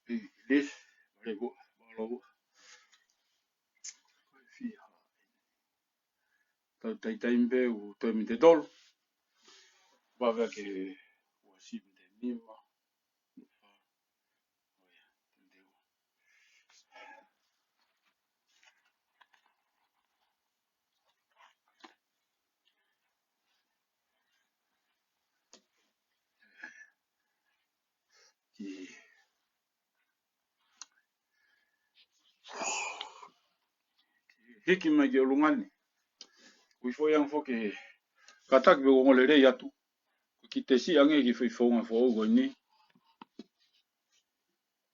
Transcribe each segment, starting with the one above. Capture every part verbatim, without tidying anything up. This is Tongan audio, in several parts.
Pili, vale ua, vale ua. Fiha. Tau taimi pē ʻoku toe miniti ʻe tolu. Vave ke ua siʻi miniti ʻe nima. Ki, ki hiki mai ki ʻolunga ni. Kui foʻi ange foki, kātaki pē ʻoku ongoongolelei atu. Ko e kiʻi tesi ange ki he foʻi founga foʻou ko eni.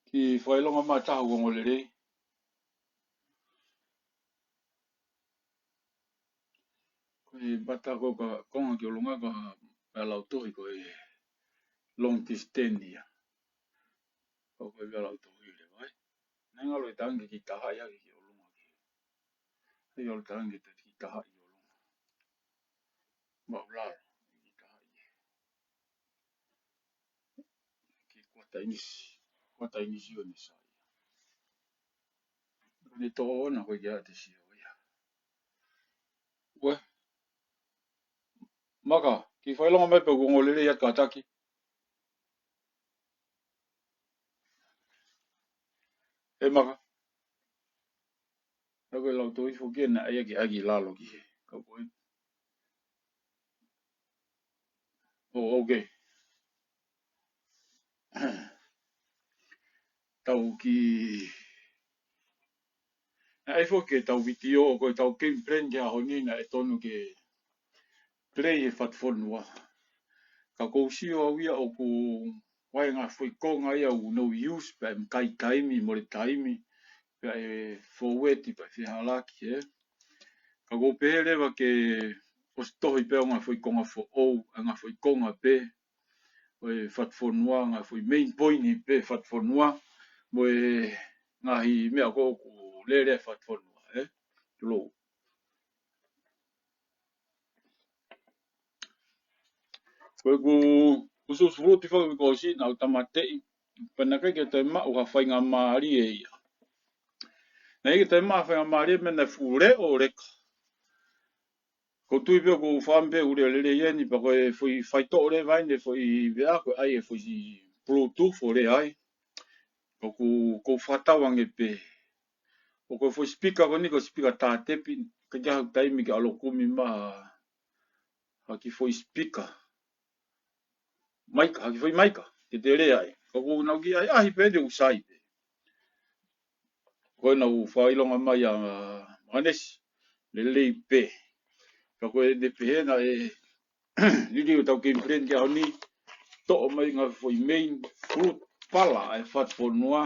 Kiʻi fakaʻilonga mai ha taha ʻoku ongoongolelei. Ko e mata ko ka konga ki ʻolunga ka meʻa lautohi ko e long distance ia. Ko e meʻa lautohi leva ai. Naʻe ngalo e tangi ki taha ia ki ʻolunga ki. Ai ʻalu tangi ki taha ʻi ʻolunga. Maʻulalo ki taha ia. Ki kuata inisi. Kuata inisi ʻo ne sai. Ne tō ona ko e kia te sio ia. Ue. Maka, kiʻi fakaʻilonga mai pē ʻoku ongoongolelei atu kātaki. ʻE Maka. Ka ko e lautohi foki ena ʻai ʻaki ʻaki lalo ki he. Ka ko e. Oh, okay. Tau kiʻi. Naʻe ʻai foki ʻetau vitiō, ko ʻetau game plan ki he ʻaho ni naʻe tonu ke play he fatu fonua. Ka ʻoku ou sio au ia ʻoku ʻi ai e ngaahi foʻi konga ia ʻoku nau use pē ʻe makai taimi, mole taimi, pea ʻe forward, pea ʻe fehālaaki, ē. Ka ʻoku ou pehē leva ke ʻosi tohi pē ʻa e ngaahi foʻi konga foʻou, ʻa e ngaahi foʻi konga pē, ʻo e fatu fonua, ngaahi foʻi main point pē fatu fonua, mo e ngaahi meʻa ko ē ʻoku lele ai fatu fonua, ē. Tulou. Ko ʻeku usuusu fuluti foki ko ʻosi naʻa ku tāmateʻi, pea naʻe ʻikai ke toe maʻu ha faingamālie ia. Naʻe ʻikai ke toe maʻu ha faingamālie mei he fuʻu leʻo leka. ʻOku ou tui pē ʻoku ou fakaʻamu pē ʻoku lele lelei eni, pea ko e foʻi faitoʻo leva eni, foʻi veʻa ko ē ʻai e foʻi Bluetooth ʻo lea ai. ʻOku, ʻoku ou fakatauange pē. ʻOku ou foʻi speaker ko eni ko e speaker tātepi, ka ʻikai ha taimi ke ʻalu ʻo kumi mai ha kiʻi foʻi speaker. Maika, ha kiʻi foʻi maika, ke te lea ai. Ka ʻoku nau kiʻi ʻahiʻahi pē eni ʻoku sai pē. Ko ʻenau fakaʻilonga mai ʻa Manesi, lelei pē. Ka ko ʻene pehē naʻe liliu ʻetau game plan ki he ʻaho ni, toʻo mai ngaahi foʻi main fruit pala ʻa e fatu fonua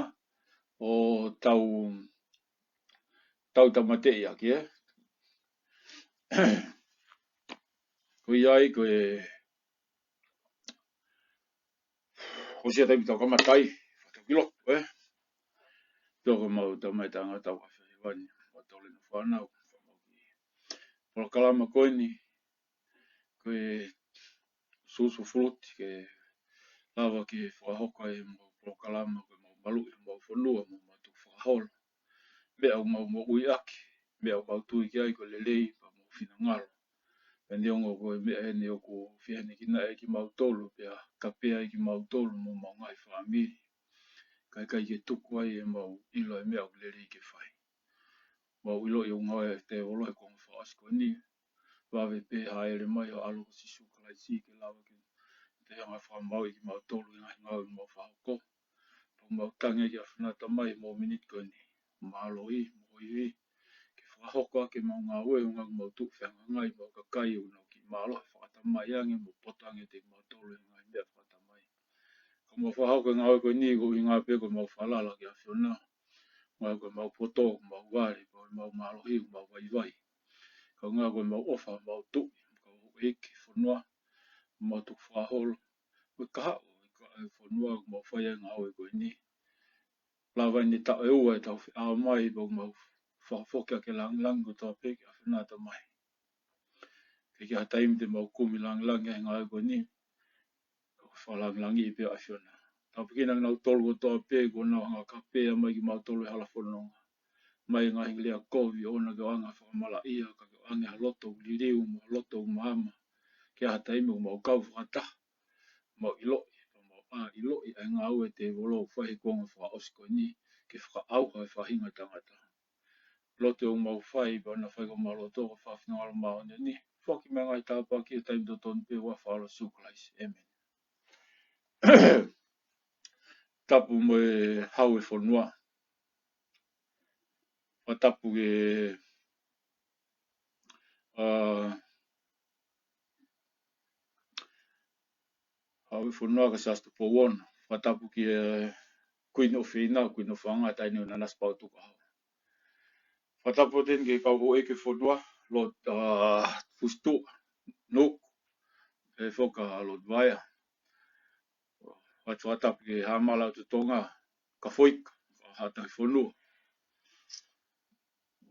ʻo tau, tau tāmateʻi ʻaki, ē. Ko ia ai, ko e, ko e siʻa taimi tau kamata ai, tau ki loto, ē. Toko mau tau mai tanga tau ka fai vani, mau tau lena fānau, mau ki. Polokalama ko eni, ko e usuusu fuluti ke lava ke fakahoko ai ʻemau polokalama, ko ʻemau maluʻi homau fonua, mo ʻemau tukufakaholo. Meʻa ʻoku mau moʻui ʻaki, meʻa ʻoku mau tui ki ai ko e lelei, pea mau finangalo. Pea neongo ko e meʻa eni ʻoku fihani ki naʻe kimautolu, pea kape ai kimautolu mo ʻemau ngaahi fāmili. Ka ʻikai ke tuku ai ʻemau ʻilo e meʻa ʻoku lelei ke fai. Mau ʻiloʻi ʻoku ngāue ʻa e tēvolo he konga fakaʻosi ko eni. Vave pē hāʻele mai ʻa e ʻAlo ko Sīsū Kalaisi ke lava ke te hanga fakamaauʻi kimautolu ʻi he ngaahi ngāue ʻoku mau fakahoko. Pea mau tangi ki he ʻAfiona Tamai ʻemau miniti ko eni. Mālohi, mo e ivi. Ke fakahoko ʻaki ʻemau ngāue, ʻuhinga ʻoku mau tuʻu fehangahangai mo e kakai ʻoku nau kiʻi mālohi fakatamai ange, mo poto ange ʻiate kimautolu ʻi he ngaahi meʻa fakatamai. Ka mau fakahoko e ngāue ko eni, ko e ʻuhinga pē ko ʻemau falala ki he ʻAfiona. Ngāue ko ʻemau poto, ko ʻemau vale, ko ʻemau mālohi, ko ʻemau vaivai. Ka ngāue ko ʻemau ʻofa, ʻemau tuʻi, ka ʻoku ʻeiki fonua, ʻemau tukufakaholo. Ko e kahaʻu, ko e fonua, ʻoku mau fai ai e ngāue ko eni. Lava eni taʻu ʻe ua ʻetau feʻao mai, pea mau fakafoki ʻaki e langilangi kotoa pē ki he ʻAfiona Tamai. ʻIkai ha taimi te mau kumi langilangi ai he ngāue ko eni, ʻoku fakalāngilangiʻi pē ʻa e ʻAfiona. Tāpuekina kinautolu kotoa pē kuo nau hanga ʻo kapea mai kimautolu he hala fononga. Mai e ngaahi lea kovi ʻoʻona ke ʻoange ha fakamalaʻia, ka ke ʻoange ha loto ʻoku liliu mo ha loto ʻoku maama. Ke ʻi ai ha taimi ʻoku mau kau fakataha, mau ʻiloʻi, pea mau ʻā ʻiloʻi ʻa e ngāue ʻa e tēvolo ʻoku fai he kuonga fakaʻosi ko eni, ke fakaʻauha e faʻahinga ʻo e tangata. Lotu ʻoku mau fai, pea ʻoua naʻa fai ko homau loto, ko e fakafinangalo māʻoniʻoni. Foaki mai e ngaahi tāpuaki ʻi he taimi totonu pē, ʻi he huafa ʻo Sīsū Kalaisi. ʻĒmeni. Tapu mo e hau ʻo e fonua. Fakatapu ki he, ā, hau ʻo e fonua kia Siaosi Tupou Ono. Fakatapu ki he Kuini ʻo Feinau, Kuini ʻo Fanga, Taʻahine ʻUnanasi Pautuka Hau. Fakatapu atu heni ki he kau houʻeiki ʻo e fonua, Lord, ā, Fusituʻa Nuku, pehē foki kia Lord Vaea. Fakatapu ki he Haʻamala ʻo Totonga, Kafoika, Haʻa Takifonua,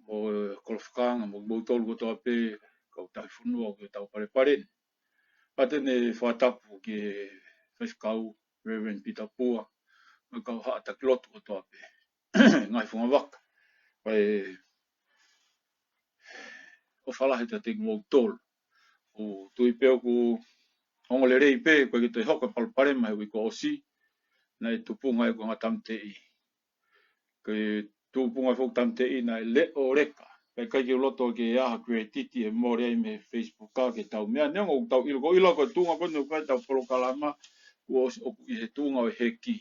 mo e kolo fakahanga, mo kimoutolu kotoa pē, kau takifonua ʻoku ʻi hotau palepale ni. Pea ʻoatu eni e fakatapu ki he faifekau, Reverend Peter Pua, mo e kau haʻa taki lotu kotoa pē, ngaahi fungavaka. Pea ʻofa lahi atu kiate kimoutolu. ʻOku ou tui pē ʻoku ongo lelei pē, ʻoku ʻikai ke toe hoko e palopalema he uike kuo ʻosi, naʻe tupunga ai ʻeku anga tāmateʻi. Ko e tupunga foki e tāmateʻi naʻe leʻo leka. Pea ʻikai ke u loto ke ʻai ha credit ʻe mole ai mei he Facebook ka ke tau meʻa. Neongo ʻoku tau ʻilo, ʻoku ou ʻilo ko e tuʻunga ko eni ʻoku ʻi ai ʻetau polokalama, kuo ʻosi ʻoku ʻi he tuʻunga ʻo e heki.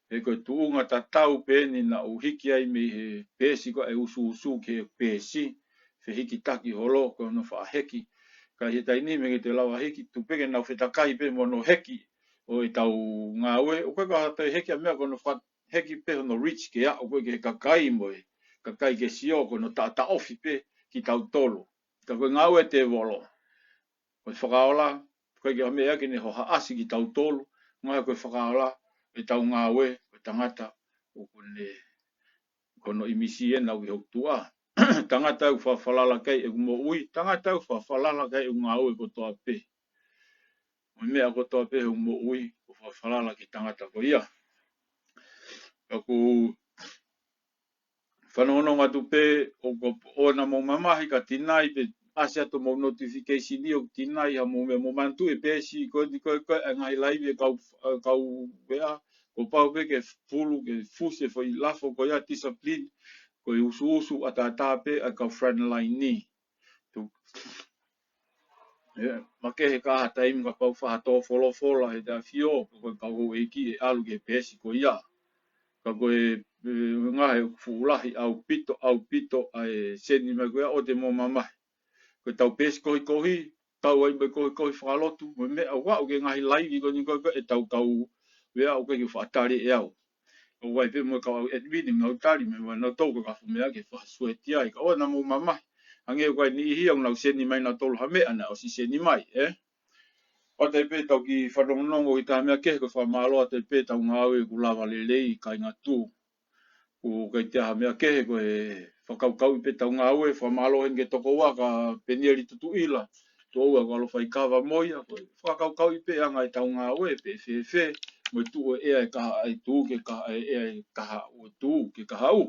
He ko e tuʻunga tatau pē eni naʻa ku hiki ai mei he peesi ko ē ʻusuʻusu ki he peesi, fehikitaki holo ko hono faʻa heki. Ka ʻi he taimi ni ʻoku ʻikai ke toe lava hiki, tuku pē ke nau fetakai pē mo hono heki ʻo ʻetau ngāue. ʻOku ʻikai ko ha toe heki ʻa e meʻa, ko hono faʻa heki pē hono reach ke aʻu ko ē ki he kakai mo e kakai ke sio, ko hono taʻotaʻofi pē kitautolu. Ka ko e ngāue ʻa e tēvolo. Ko e fakaola, ʻoku ʻikai ke ʻi ai ha meʻa ke ne hohaʻasi kitautolu, ngaahi ko e fakaola ʻetau ngāue, ko e tangata, ʻoku ne, ko hono ʻimisi ʻena ʻoku ʻi hoku tuʻa. Tangata ʻoku fakafalala ki ai ʻeku moʻui, tangata ʻoku fakafalala ki ai ʻeku ngāue kotoa pē. Mo e meʻa kotoa pē ʻi hoku moʻui, ʻoku fakafalala ki he tangata ko ia. Ka ʻoku fanongonongo atu pē, ʻoku ʻoua naʻa mou mamahi ka tinai pē, ʻasi atu homou notification ʻi ʻoku tinai ha mou meʻa, mou manatuʻi e peesi ko eni ko ē, ko e ngaahi live ʻa e kau, ʻa e kau ʻea, kuo pau pē ke fulu, ke fusi e foʻi lafo ko ia, discipline, ko e ʻusuʻusu ʻataʻatā pē ʻa e kau frontline ni. Tu-, ʻe, makehe ka ʻi ha taimi kapau ʻe fai ha tō folofola ʻe he ʻAfio, ko e kau houʻeiki ʻe ʻalu ki he peesi ko ia. Ka ko e, ʻe, ngaahi ʻoku fuʻu lahi ʻaupito, ʻaupito ʻa e send mai ko ia, ʻoua te mou mamahi. Ko ʻetau peesi kohikohi, tau ai mo e kohikohi fakalotu, mo e meʻa ʻoku aʻu ki he ngaahi live ko eni ko ē, ko ē ʻetau kau ʻea, ʻoku ʻikai ke u faʻa tali ʻe au. ʻOku ʻi ai pē mo e kau admin ʻoku nau tali, mo e nau tau ko e kau meʻa ke fakasueti ai, ka ʻoua naʻa mou mamahi. Hangē ko e niʻihi ʻoku nau send mai nautolu ha meʻa naʻe ʻosi send mai, ē? ʻOatu ai pē ʻetau kiʻi fanongonongo ki ha meʻa kehe, ko e fakamālō atu ai pē ʻetau ngāue ʻoku lava lelei, kāinga Tū. ʻOku ʻikai toe ʻi ai ha meʻa kehe, ko e fakakaukauʻi pē ʻetau ngāue, fakamālō heni ki he tokoua ko Penieli Tutuʻila, tokoua ko ʻAlo Faikava mo ia, ko e fakakaukauʻi pē ʻa e anga ʻetau ngāue, pe fēfē, mo e tuʻu ʻo e ʻea ʻe kahaʻu ʻa e Tū, ke kahaʻu ʻa e ʻea ʻe kahaʻu ʻa e Tū, ke kahaʻu.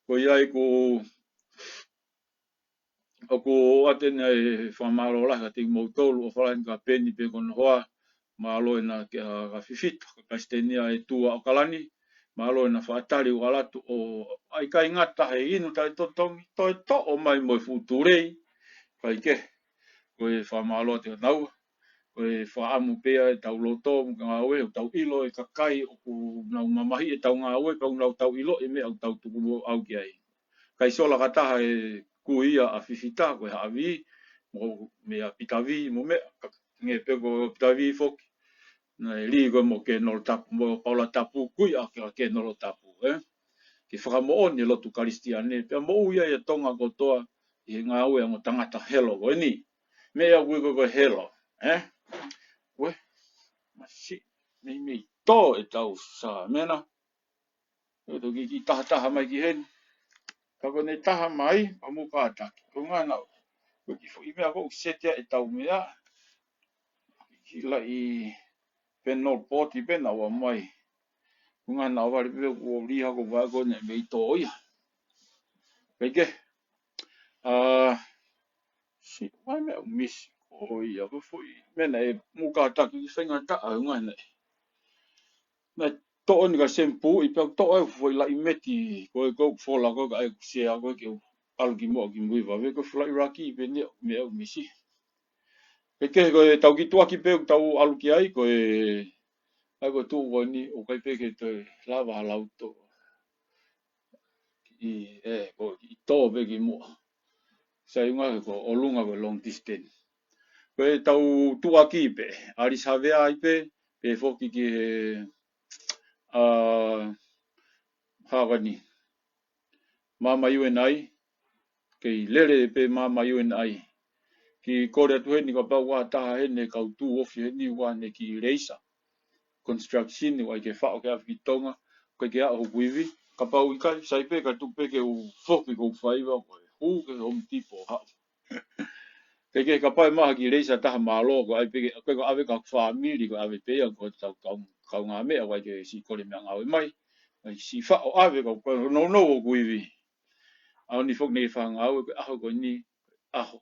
Ko ia ai ko ʻoku ʻoatu eni e fakamālō lahi kiate kimoutolu, ʻofa lahi eni kia Peni pea ko hono hoa, mālō ʻena kia, kia Fifita, ko e palesiteni ʻa e Tū ʻa ʻAokalani, mālō ʻena faʻa tali ʻo ʻalu atu ʻo ʻikai ngata he inu taʻetotongi, toe toʻo mai mo e fuʻu tulei, kae kehe, ko e fakamālō atu kia naua, ko e fakaʻamu pē ia ʻetau loto, mo e ngāue, ʻoku tau ʻilo e kakai ʻoku nau mamahiʻi ʻetau ngāue, pea ʻoku nau tau ʻilo e meʻa ʻoku tau tuku mo au ki ai. ʻIkai sola ka taha e kui ia ʻa Fifita, ko e Haʻavi, mo e meʻa Pita Vī, mo e meʻa, ka, hangē pē ko Pita Vī foki. Naʻe lī ko ē mo Kenolo Tapu, mo Paula Tapu, kui ʻa Ke-, Kenolo Tapu, ē? Ke fakamoʻoni e lotu Kalisitiane, pea moʻui ai ʻa Tonga kotoa ʻi he ngāue ʻa e ongo tangata helo ko eni. Meʻa ʻoku ui ko e helo, ē? Uē, masiʻi, meimei tō ʻetau sāmena. ʻE toki kiʻi tahataha mai ki heni. Ka ko ʻene taha mai, pea mou kātaki. Ko e ʻuhinga naʻa Ko e kiʻi foʻi meʻa ko ē ʻoku seti ai ʻetau meʻa. Kiʻi laʻi pēnolo pōti pē naʻa ʻomai. Ko e ngaahi naʻa vale pē ʻoku ʻoliha ko vai ko ē ne mei tō ia. Peke. ʻA, si, vai meʻa ʻoku misi ko ia ko e foʻi meʻa naʻe mou kātaki ki he faingataʻa ʻo e ngaahi naʻe. Naʻe toʻo ni ka sempu i pea toʻo e foʻi laʻi meti ko e ko e fola ko e ka ʻai ʻoku sea ko e ke u ʻalu ki muʻa ki mui vave ko e fola ʻIraki pē ni meʻa ʻoku misi. Peke ko e tau kiʻi tuʻaki pē ʻoku tau ʻalu ki ai ko e, ʻai ko e tuʻu ko eni ʻoku ʻikai pē ke toe lava ha lauto. Kiʻi, ē, ko e kiʻi tō pē ki muʻa. Sai unga ko e ʻolunga ko e long distance. Ko e tau tuʻaki pē, ʻalu ʻo savea ai pē, pē foki ki he, ʻa, hawani. Māmani ʻi ai, kei lele pē māmani ʻi ai. Kiʻi kole atu heni kapau ʻoku ʻi ai ha taha heni kau tū ofi heni ʻoku ʻi ai ha kiʻi leisa. Construction ʻoku ʻai ke faʻo ke ʻave ki Tonga, ʻoku ʻikai ke aʻu hoku ivi. Kapau ʻikai, sai pē ka tuku pē ke u foki ko e faiva ko e hū ki he Home Depot haʻu. Ke ke kapau ʻe maʻu ha kiʻi leisa taha mālō ko e ʻai pē ke, ko e ko e ʻave ki he fāmili ko e ʻave pē ia ko e tau kau, kaungāmeʻa ʻoku ʻai ke siʻi kole meʻangāue mai. ʻAi siʻi faʻo ʻave ko e nounou hoku ivi. ʻAho ni foki ne fāngau ko e ʻaho ko eni, ʻaho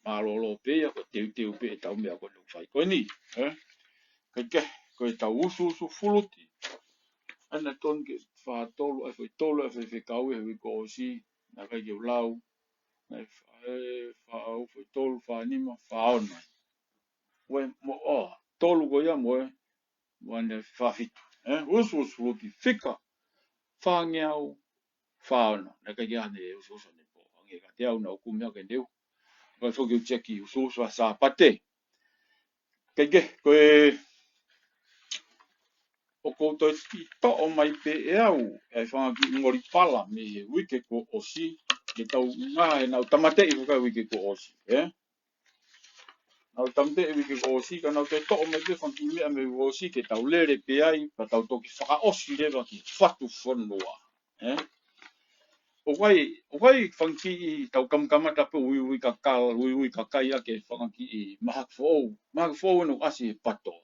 mālōlō pē ia ko e teuteu pē ʻetau meʻa ko eni ʻoku fai ko eni, ē? Kae kehe, ko e tau usuusu fuluti. ʻAi naʻe tonu ke fā tolu, ʻai foʻi tolu, ʻai foʻi fekau he uike kuo ʻosi, naʻe ʻikai ke u lau, naʻe fā, ē, fā ʻau, foʻi tolu, fā nima, fā ono. Ue, mo, ʻo, tolu ko ia mo e, mo ʻene fā fitu, ē? Usuusu fuluti fika, fāngeau, fā ono. Naʻe ʻikai ke ʻi ai haʻane usuusu ʻanepō. Hangē kiate au naʻa ku meʻa ke neu. Ko e foki u teki usuusu ʻa Sāpate. Kae kehe, ko e ʻoku ou toe kiʻi toʻo mai pē ʻe au, ʻa e fanga kiʻi ngolipala mei he uike kuo ʻosi, ke tau ngā he naʻa ku tāmateʻi foki ʻa e uike kuo ʻosi, ē? Naʻa ku tāmateʻi uike kuo ʻosi, ka naʻa ku toe toʻo mai pē fanga kiʻi meʻa mei he uike kuo ʻosi, ke tau lele pē ai, ka tau toki fakaʻosi leva ki he fatu fonua, ē? ʻOku ʻi ai, ʻoku ʻi ai fanga kiʻi tau kamakamata pē uiui kakala, uiui kakai ʻa e fanga kiʻi mahaki foʻou, mahaki foʻou ʻoku ʻasi he patoa.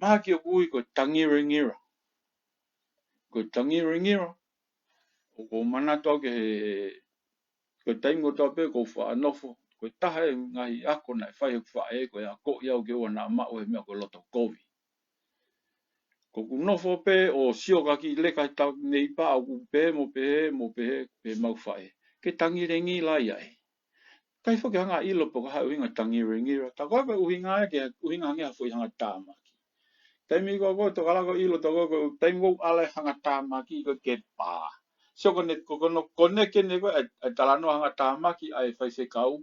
Mahaki ʻoku ui ko e tangirengila. Ko e tangirengila, ʻoku ou manatu au ki he, ko e taimi kotoa pē ʻoku ou faʻa nofo, ko e taha e ngaahi ako naʻe fai he faʻē, ko e akoʻi au ke ʻoua naʻa maʻu he meʻa ko e loto kovi. ʻOku ou nofo pē ʻo sio ki he kiʻi leka he tau nei pā ʻoku pehē mo pehē, mo pehē, pehē mau faʻē. Ke tangirengila ia ē. ʻIkai foki hanga ʻilo pe ko e hā e ʻuhinga tangirengila. Tā ko e ʻuhinga ia ke ʻuhinga hangē ha foʻi hangatāmaki. Taimi ko ē ʻoku tokanga ko e ʻilo tā ko e taimi ʻoku ʻalu e hangatāmaki ko e ke pā. Sio ko eni, ko, ko ʻene, ko ʻene ke ne ko e, ʻa e talanoa hangatāmaki ʻa e faifekau.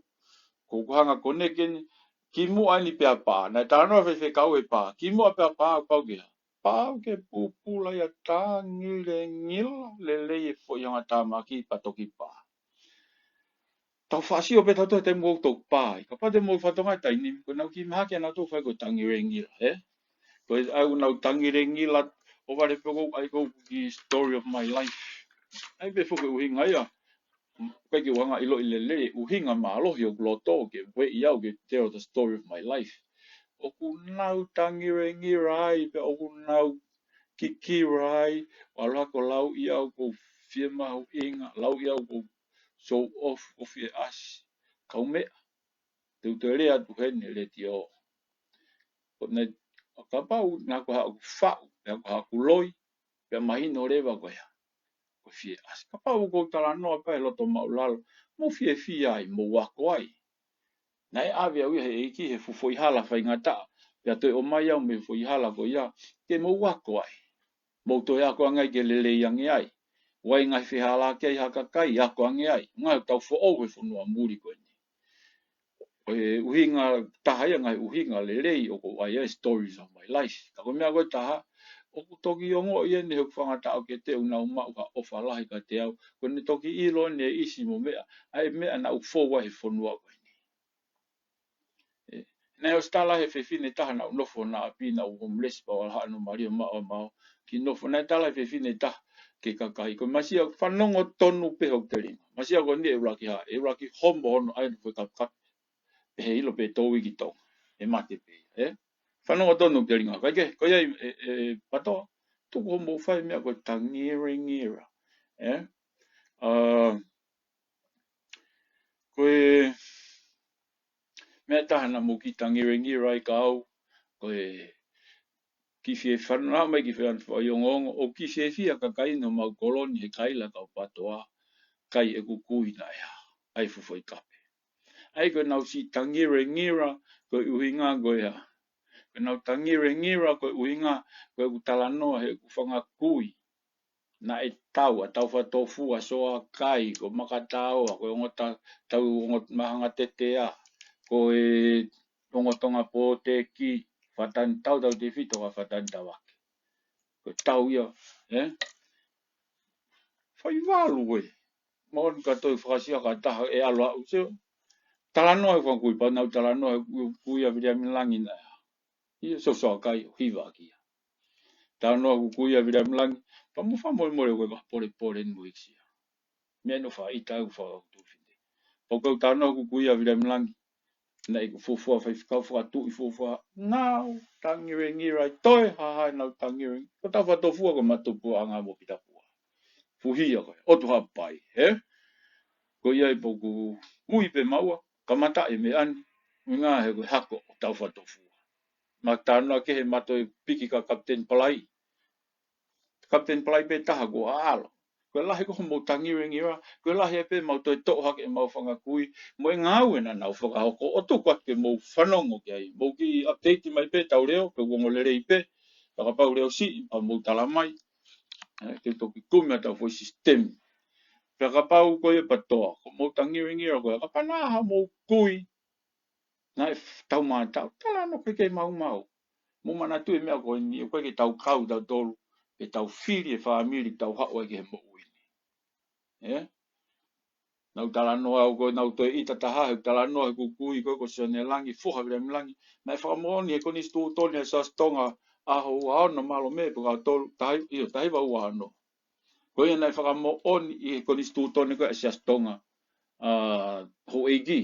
Ko, ko e hanga ko ʻene ke ne, kimuʻa eni pea pā. Naʻe talanoa faifekau he pā. Kimuʻa pea pā, pau ke hā. Pau ke pupula ia tangirengila lelei e foʻi hangatāmaki pea toki pā. Tau faʻa sio pē tautolu he taimi ʻoku tau pā ai. Kapau te mou fakatokangaʻi taimi ni, ko ʻenau kiʻi mahaki ʻanautolu fai ko e tangirengila, ē? Ko e ʻai ʻenau tangirengila, ʻo vale pē ʻoku ʻai ko e kiʻi story of my life. ʻAi pē foki e ʻuhinga ia. ʻIkai ke u hanga ʻiloʻi lelei e ʻuhinga mālohi ʻoku loto ke ueʻi au ke tell the story of my life. ʻOku nau tangirengila ai, pea ʻoku nau kikila ai, ʻo ʻalu hake ʻo lauʻi au ʻoku ou fie mahuʻinga, lauʻi au ʻoku ou show off, ʻoku ou fie ʻasi. Kaumeʻa, te u toe lea atu heni he letiō. Ko ʻene, kapau naʻa ko haʻaku faʻu, pea ko haʻaku loi, pea mahino leva ko ia. Ko e fie ʻasi. Kapau ʻoku ou talanoa pē he loto maʻulalo, mou fiefia ai, mou ako ai. Naʻe ʻave au ia he ʻEiki he fuʻu foʻi hala faingataʻa, pea toe ʻomai au mei he foʻi hala ko ia, ke mou ako ai. Mou toe ako ange ai ke lelei ange ai. ʻOku ʻi ai e ngaahi fehālaaki ʻa e kakai, ako ange ai. Ngaahi tau foʻou he fonua muli ko eni. Ko e ʻuhinga taha ia ngaahi ʻuhinga lelei ʻoku ʻi ai e stories of my life. Ka ko e meʻa ko e taha, ʻoku toki ongoʻi eni he ʻoku fangataʻa ke te u nau maʻu ha ʻofa lahi kiate au. Ko ʻene toki ʻilo eni e ʻisi mo meʻa, ʻa e meʻa naʻa ku fou ai he fonua ko eni. ʻE, naʻe ʻosi tala he fefine taha naʻa ku nofo ʻena ʻapi naʻa ku homeless pea u ʻalu hake ʻo nofo maʻu ʻa e mao. Kiʻi nofo naʻe tala he fefine taha, ki he kakai. Ko e masia fanongo tonu pē hoku telinga. Masia ko eni ʻe ʻuluaki hā, ʻe ʻuluaki homo hono ʻai ʻene foʻi kapekape. Pehē ʻilo pē tō i ki Tonga. ʻE mate pē ia, ē? Fanongo tonu hoku telinga. Kae kehe, ko ia ē, ē, ē, Patoa, tuku hoʻomou fai meʻa ko e tangirangira. Ē? ʻA, ko e meʻa ʻe taha naʻa mou kiʻi tangirangira ai kia au, ko e kiʻi fie fanongo mai ki he fai ongoongo, ʻoku kiʻi fiefia kakai ʻi homau kolo ni he kai la kau Patoa, kai ʻeku kui naʻe hā, ʻai e fuʻu foʻi kape. ʻA ia ko ʻenau siʻi tangirangira, ko e ʻuhinga ko e hā. Ko ʻenau tangirangira, ko e ʻuhinga, ko ʻeku talanoa heʻeku fanga kui. Naʻe tau, ʻa Taufatofu, ʻa Soakai, ko Makataoa, ko e ongo ta-, tau ongo Mahangatetea, ko e ongo Tonga Pōteki, Fatanitau, Tautefito, ka Fatanitavake. Ko e tau ia, ē? Fai valu ē. Moʻoni ka toe fakasia ka taha ʻe ʻalu aʻu sio. Talanoa heʻeku kui, pea nau talanoa heʻeku kui ʻa Viliami Langi naʻe hā. ʻIo, so Soakai ʻo hiva ki ai. Talanoa heʻeku kui ʻa Viliami Langi, pea mo fakamolemole ko e vaha polepole ni mo hikisia. Meʻa ʻeni ʻoku faʻa ʻita ʻeku fakautu fine. Pea ko e talanoa heʻeku kui ʻa Viliami Langi, naʻe ʻikai fuofua faifekau, fakatuʻi fuofua, nau tangirangira ai, toe hā ʻenau tangirangira. Ko Taufatofu ko e matupuʻanga mo Pitapua. Fuhia ko e, ʻOtu Haʻapai, ē? Ko ia ai pē ʻoku ui pē maua, kamata e meʻa ni, ʻuhinga he ko e hako ʻo Taufatofu. Mo e talanoa kehe mo e toe piki kia Kapiteni Palai. Kapiteni Palai pē taha kuo ʻaʻalo. Ko e lahi ko hoʻomou tangirangira, ko e lahi ai pē mau toe toʻo hake ʻemau fanga kui, mo e ngāue naʻa nau fakahoko, ʻo tuku atu ke mou fanongo ki ai. Mou kiʻi update mai pē ʻetau leo, pe ʻoku ongo lelei pē, pea kapau leo siʻi, pea mou tala mai. Ē, te u toki kumi ʻa ʻetau foʻi sisitemi. Pea kapau ko ia Patoa, ko hoʻomou tangirangira ko ia, kapau naʻa hā hoʻomou kui, naʻe f-, tau mā tau, talanoa ke ke maumau. Mou manatuʻi e meʻa ko eni, ʻoku ʻikai ke tau kau tautolu, ke tau fili e fāmili, tau haʻu ai ki he moʻui ni. Ē? Nau talanoa au ko e nau toe ʻita taha, he talanoa heʻeku kui ko e ko Sione Langi, foha ʻo Viliami Langi. Naʻe fakamoʻoni he konisitūtone ʻa Siaosi Tonga, ʻaho ua ono, mālō mei he peka tolu, tahi, ʻio, tahi ua ua ono. Ko ia naʻe fakamoʻoni ʻi he konisitūtone ko e ʻa Siaosi Tonga, ʻa, houʻeiki.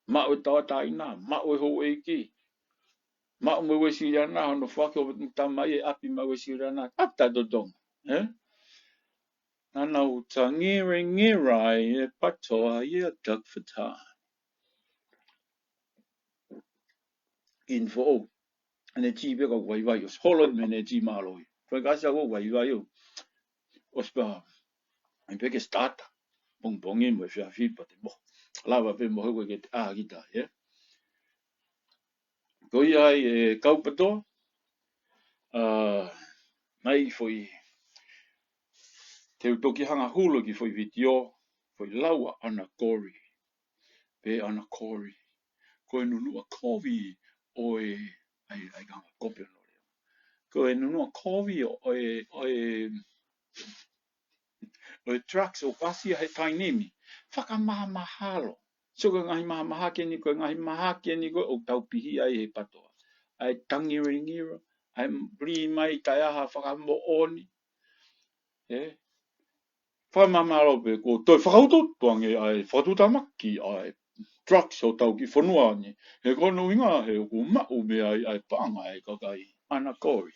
Maʻu e tauʻatāina, maʻu e houʻeiki. Maʻu mei Uēsiliana, hono foaki ʻo e tamai e ʻapi mei Uēsiliana, ʻapi taʻetotongi, ē? Naʻa nau tangirangira ai e Patoa ia Doug Fatani. In foʻou. ʻEne tī pē ka vaivai, ʻosi holo mei heʻene tī mālohi. Ko e kasi au vaivai ʻo. ʻOsi pē, ʻai pē ke starter. Pongipongi mo e efiafi pea te mo. Lava pē mo he ue ke te ʻā kita, ē? Ko ia ai e kau Patoa, ʻa, mai foʻi, te u toki hanga hulu ki he foʻi vitiō, foʻi lau ʻa ʻAna Kori. Pē ʻAna Kori. Ko e nunuʻa kovi ʻo e, ʻai, ʻai ka hanga kope ʻo nole. Ko e nunuʻa kovi ʻo e, ʻo e, ʻo e drugs ʻoku ʻasi ia he taimi ni. Fakamahamahalo. So ko e ngaahi mahamahaki eni, ko e ngaahi mahaki eni ko ē ʻoku tau pihia ai he Patoa. ʻAi tangirangira, ʻai lī mai taʻe ʻi ai ha fakamoʻoni. Ē? Fakamahamahalo pē ko e toe fakautuutu ange ʻa e fakatuʻutāmaki ʻa e drugs ʻo hotau kiʻi fonua ni. He ko hono ʻuhinga he ʻoku maʻu mei ai ʻa e paʻanga ʻa e kakai. ʻAna Kori.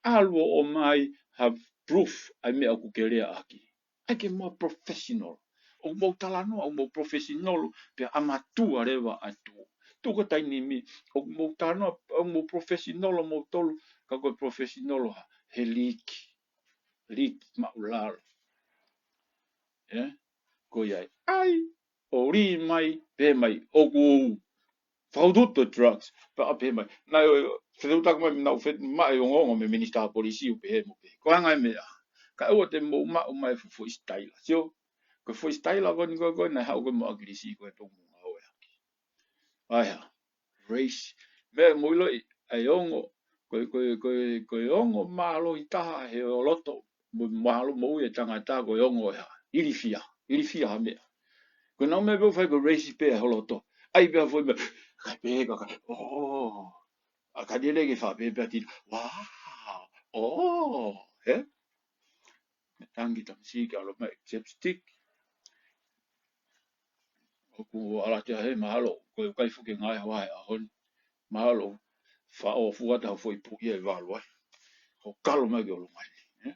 ʻAlu ʻo ʻomai ha proof ʻa e meʻa ʻoku ke leaʻaki. ʻAi ke mou professional. ʻOku mou talanoa, ʻoku mou professional, pea ʻa mātuʻa leva atu. Tuku taimi ni, ʻoku mou talanoa, ʻoku mou professional, ʻo mou tolu, ka ko e professional ha, he liiki. Liiki maʻulalo. Ē? Ko ia ai. ʻAi, ʻo lī mai, pehē mai, ʻoku fakautuutu e drugs, pea pehē mai. Naʻe ʻo, fetuʻutaki mai, naʻa ku fetuʻu mai ʻo ongoongo mei he minisitā polisi ʻo pehē mo pehē. Ko e anga e meʻa. Ka ʻoua te mou maʻu mai e fuʻu foʻi sitaila. Sio, ko e foʻi sitaila ko eni ko ē, ko ē, naʻe haʻu ko ē mo ʻAkilisi ko ē pē mo ngāue hake. ʻAi hā, race. Meʻa mo ʻilo ʻi, ʻa e ongo, ko e, ko e, ko e, ko e ongo mālohi taha he ʻo loto, mo, mālohi moʻui e tangata ko e ongo ʻe hā. Ilifia, ilifia ha meʻa. Ko e nau meʻa pē ʻoku fai ko e race pē ʻa e holoto. ʻAi pē ha foʻi meʻa, ka pehē ka, ka, ʻō. ʻA ka lele ke fā pē pē ʻa tina. Wow. ʻŌ, ē? tangi tamasiʻi ke ʻalu mai chapstick. ʻOku ʻalu atu ia he mahalo, ko e kai fuke ngai hoa he ʻaho ni. Mahalo, faʻo fua ta foʻi puʻi ia ʻi valu ai. Ko kalo mai ki ʻolunga ni, ē?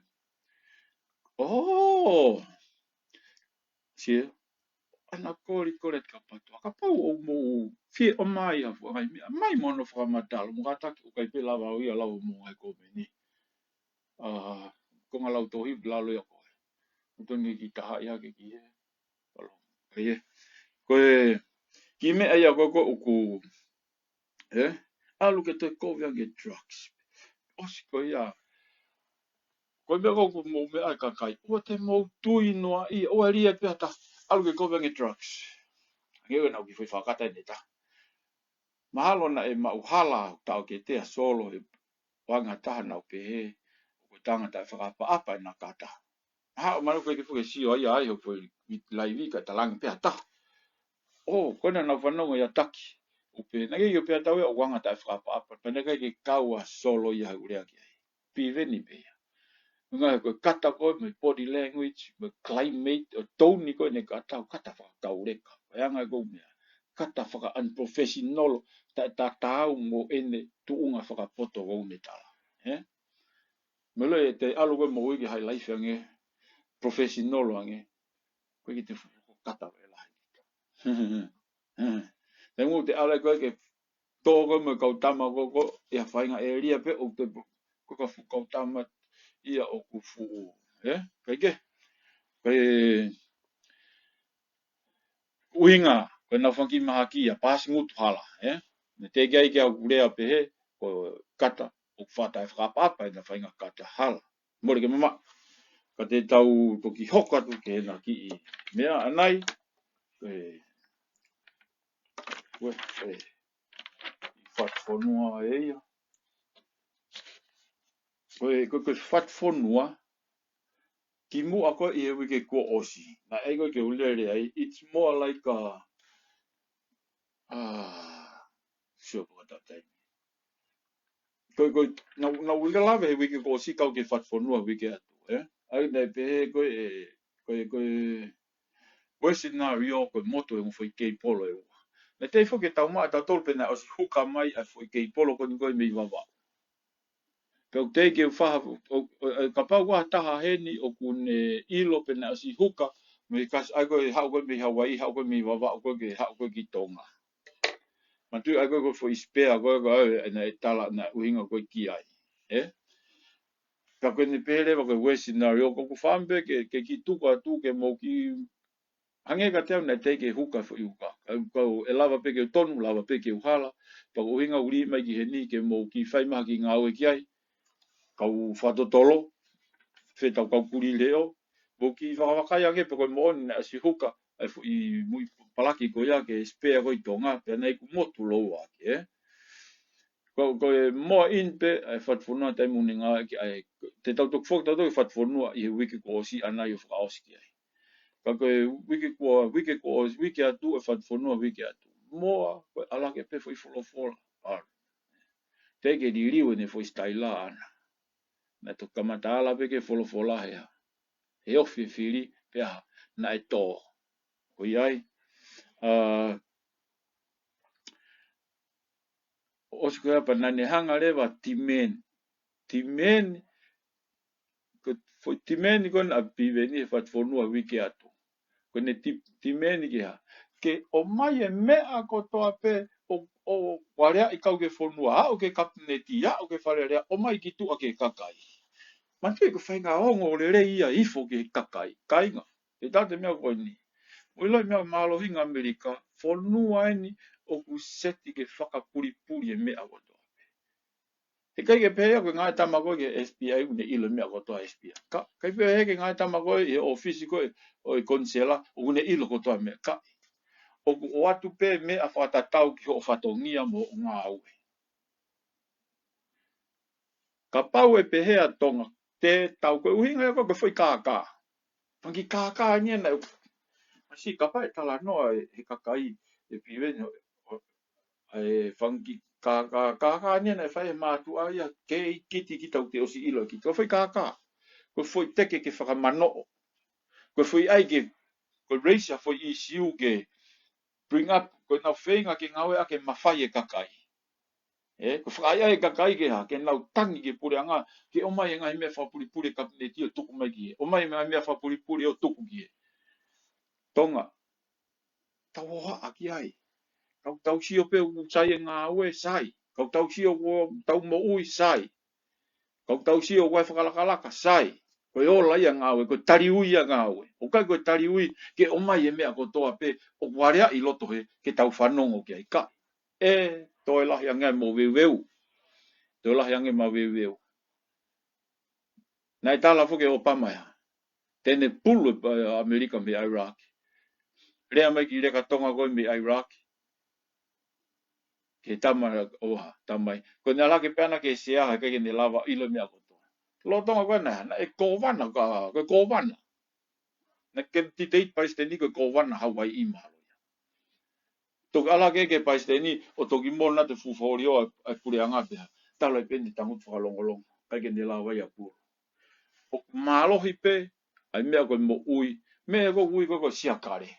ʻOo! Sio, ana koli koli atu ka patu. Kapau ʻoku mou fie ʻomai ha fua ngai meʻa, mai mo hono fakamatala, mo kātaki ʻoku ʻikai pē lava ʻo ia lau mo e komeni. ʻA, ko ngā lau tohi lalo ia ko ē. ʻOku tonu ke taha ia ke ki he. Kalo. Ko ia. Ko e, kiʻi meʻa ia ko ē ko ē ʻoku, ē? ʻAlu ke toe kovi ange drugs. ʻOsi ko ia. Ko e meʻa ko ē ʻoku mou meʻa ai kakai. ʻOua te mou tui noa ia. ʻOua ʻe lia pē ha taha. ʻAlu ke kovi ange drugs. Ange ʻoua naʻa ke foʻi fakata ʻene taha. Mahalo naʻe maʻu hala taʻo ke tea solo he anga taha naʻa ku pehē, ʻoku tangata ʻe fakaʻapaʻapa ʻena kata. Mahalo, mahalo ko e ke fuke sio ai ai ho foʻi laivi ka talangi pē ha taha. ʻO, ko ena naʻa ku fanongo ia taki. ʻOku pehē, naʻe ʻikai ke pehē tau ia ʻoku tangata ʻe fakaʻapaʻapa, pea naʻe ʻikai ke kau ʻa solo ia he ʻū lea ki ai. Piveni pē ia. Ngaahi ko e kata ko ē mo e body language, mo e climate, ʻo tone ko ē ʻene kata, ʻo kata fakakauleka. Ko e anga ko ē meʻa, kata faka-unprofessional, taʻe tatau mo ʻene tuʻunga fakapoto ko ē ʻene tala. Ē? Mo e loi ʻete ʻalu ko ē mo ui ke hai life ange, professional ange, ko e ke te fuku kata ʻe lahi. Te ngu te ʻalu ko ē ke tō ko ē mo e kau tama ko ē ko ia faʻahinga ʻēlia pē ʻoku te ko e ka fuʻu kau tama ia ʻoku fuʻu, ē? Kae kehe, ko e ʻuhinga, ko e naʻa fanga kiʻi mahaki ia, pasi ngutu hala, ē? Ne teke ai ke au kulea pehē, ko e kata, ʻoku fata ʻe fakaʻapaʻapa ʻena faʻahinga kata hala. Mole ke mamaʻo. Ka te tau toki hoko atu ke na kiʻi meʻa ʻanai, ē, ē, ē, fatu fonua ē ia. Ko e, ko e, ko e fatu fonua, kimuʻa ko ē ʻi he uike kuo ʻosi. Naʻe ʻai ko ē ke u lele ai, it's more like a, ah, sio ko e taimi. Ko e, ko e, naʻa, naʻa ku ʻikai lave he uike kuo ʻosi kau ke fatu fonua uike atu, ē? ʻAi naʻe pehē ko e, ko e, ko e, ko e scenario ko e motu e ngaahi foʻi kei polo ʻe ua. Naʻe tei foki ke tau maʻa tautolu pē naʻe ʻosi huka mai ʻa e foʻi kei polo ko eni ko ē mei Vavaʻu. Pea ʻoku teʻeki ke u faha, ʻo, ʻo, ʻo, kapau ʻoku ʻi ai ha taha heni ʻoku ne ʻilo pe naʻe ʻosi huka, mei kasi ai ko e haʻu ko ē mei Hauaiʻi, haʻu ko ē mei Vavaʻu ko ē ke haʻu ko ē ki Tonga. Manatuʻi ai ko ē ko e foʻi spare ko ē ko ē, ē, naʻe tala naʻe ʻuhinga ko ē ki ai. Ē? Ka ko eni pē leva ko e worst scenario, ko ʻeku fakaʻamu pē ke, ke kiʻi tuku atu ke mou kiʻi hangē kiate au naʻe teʻeki ke huka foʻi huka. Ka, ka ʻe lava pē ke u tonu, lava pē ke u hala. Pea ko e ʻuhinga ʻoku ou ʻi mai ki heni ke mou kiʻi fai mai ha kiʻi ngāue ki ai. Kau fakatotolo, fetau kau kuli leʻo. Mou kiʻi fakavakai ange pe ko e moʻoni naʻe ʻosi huka ʻa e foʻi muʻi palaki ko ia ke spare ko ē ʻi Tonga, pea naʻe ʻikai ke motu lou ake, ē? Ko, ko e moa in pē ʻa e fatu fonua taimi ʻoku ne ngāueʻaki ai, te tau toki foki, tau toki fatu fonua ʻi he uike kuo ʻosi ʻanai ʻo fakaʻosi ki ai. Ka ko e uike kuo, uike kuo ʻosi, uike atu ʻe fatu fonua uike atu. Moa, ko e ʻalu ake pē foʻi folofola. ʻAlu. Teʻeki ke liliu ʻene foʻi sitaila ʻana. Naʻe toki kamata ala pē ke folofola he hā. He ofi e fili, pea hā, naʻe tō. Ko ia ai. ʻA, ʻosi ko ia pea naʻa ne hanga leva timeni. Timeni, ko e foʻi timeni ko ena ʻa Piveni he fatu fonua uike atu. Ko ʻene ti-, timeni ke hā. Ke ʻomai e meʻa kotoa pē ʻo, ʻo, ʻo aleaʻi kau ki he fonua, aʻu ki he kapineti, aʻu ki he fale alea, ʻomai ki tuʻa ki he kakai. Manatuʻi ko e faʻahinga ongo lelei ia hifo ki he kakai, kāinga. Te tau te meʻa ko eni. Mou ʻilo e meʻa mālohinga ʻAmelika, fonua eni ʻoku seti ke fakapulipuli e meʻa kotoa pē. He ʻikai ke pehē ia ko e ngaahi tama ko ē ki he S P I ʻoku ne ʻilo e meʻa kotoa S P I. Ka, ʻikai pehē ki he ngaahi tama ko ē ʻi he ʻōfisi ko ē ʻo e konisela ʻoku ne ʻilo kotoa e meʻa. Ka, ʻoku ʻoatu pē meʻa fakatatau ki hoʻo fatongia mo hoʻo ngāue. Kapau ʻe pehē ʻa Tonga, te tau ko e ʻuhinga ia ko e foʻi kākā. Fanga kiʻi kākā eni ia naʻe, masi kapau ʻe talanoa e, he kakai ʻe Piveni ʻo, ʻo, e fanga kiʻi kākā, kākā eni ia naʻe fai ʻe he mātuʻa ia, kei kiti kita ʻoku te ʻosi ʻilo kiti. Ko e foʻi kākā. Ko e foʻi teke ke fakamanoʻo. Ko e foʻi ʻai ke, ko e raise ʻa e foʻi issue ke bring up, ko ʻenau feinga ke ngāueʻaki e mafai e kakai. ʻE, ko e fakaʻaiʻai e kakai ke hā, ke nau tangi ki he puleʻanga, ke ʻomai e ngaahi meʻa fakapulipuli e kapineti ʻo tuku mai ki hē. ʻOmai e ngaahi meʻa fakapulipuli ʻo tuku ki hē. Tonga, tau hohaʻa ki ai. Kau tau sio pē ʻoku sai e ngāue, sai. Kau tau sio ʻoku tau moʻui, sai. Kau tau sio ʻoku ʻi ai e fakalakalaka, sai. Ko e ola ia e ngāue, ko e taliui ia e ngāue. ʻOku ʻikai ko e taliui ke ʻomai e meʻa kotoa pē ʻoku aleaʻi loto hē ke tau fanongo ki ai, ka ʻe toe lahi ange mo veuveu. Toe lahi ange mo veuveu. Naʻe tala foki ʻe ʻOpama ia te ne pulu e pa-, ʻAmelika mei ʻIraki. Lea mai ki Leka Tonga ko ē mei ʻIraki. Ke tama ʻo ha, tamai. Ko ʻene ʻalu hake pē ʻana ki he sea, heʻikai ke ne lava ʻilo e meʻa kotoa. Lolotonga ko ē naʻe, naʻe kōvana, ka, ko e kōvana. Naʻe ke titei palesiteni ko e kōvana Hauaiʻi mahalo ia. Toki ʻalu hake ki he palesiteni, ʻo toki mona te fufolio ʻa e, ʻa e puleʻanga pea. Tala ai pē ʻene tangutu fakalongolongo. ʻIkai ke ne lava ia pulu. ʻOku mālohi pē, ʻa e meʻa ko e moʻui, meʻa ko e ui ko e, ko e siakale.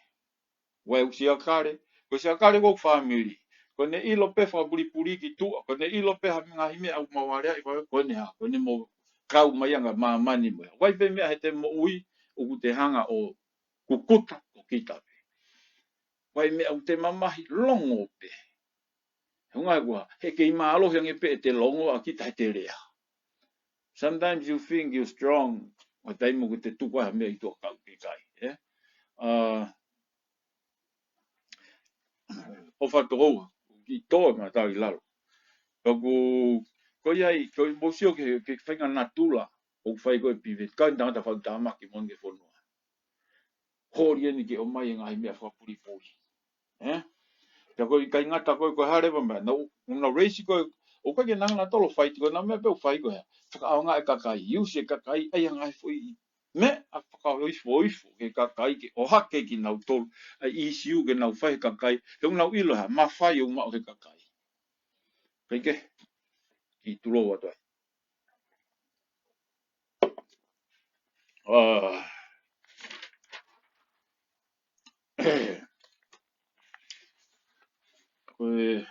Ua e ʻū siakale, ko e siakale ko e fāmili. Ko ʻene ʻilo pē fakapulipuli ki tuʻa, ko ʻene ʻilo pē ha ngaahi meʻa ʻoku mau aleaʻi, ko ʻene hā, ko ʻene mo kau mai ʻa e māmani mo ia. ʻOku ʻi ai pē meʻa he te moʻui, ʻoku te hanga ʻo kukuta, ko kita pē. ʻOku ʻi ai meʻa ʻoku te mamahi longo pē. He ʻuhinga ʻoku, he kei mālohi ange pē ʻete longo ʻa kita he te lea. Sometimes you think you're strong, ʻo taimi ʻoku te tuku ai ha meʻa ʻi tuʻa kae ʻikai, ē? Uh, ʻo fatokoua, ki tō e mata ʻi lalo. Ka ʻoku, ko ia ai, ko e mou sio ki he, ki he faʻahinga natula, ʻoku fai ko ē piveti, ka ʻi he tangata fakatamaki mo ʻene fonua. Holi eni ke ʻomai e ngaahi meʻa fakapulipuli. Ē? Pea ko e ʻikai ngata ko ē, ko e hā leva meʻa, nau, nau raise ko ē, ʻoku ʻikai ke nau ngata tolo fight ko ē, nau meʻa pē ʻoku fai ko ē. Fakaʻaongaʻi e kakai, use e kakai, ʻai e ngaahi foʻi meʻa fakaifoifo ki he kakai ke ʻohake kinautolu, ʻa e issue ke nau fai he kakai, he ʻoku nau ʻilo ha mafai ʻoku maʻu he kakai. Pea ke, kiʻi tulou atu ai. Ah. Ko e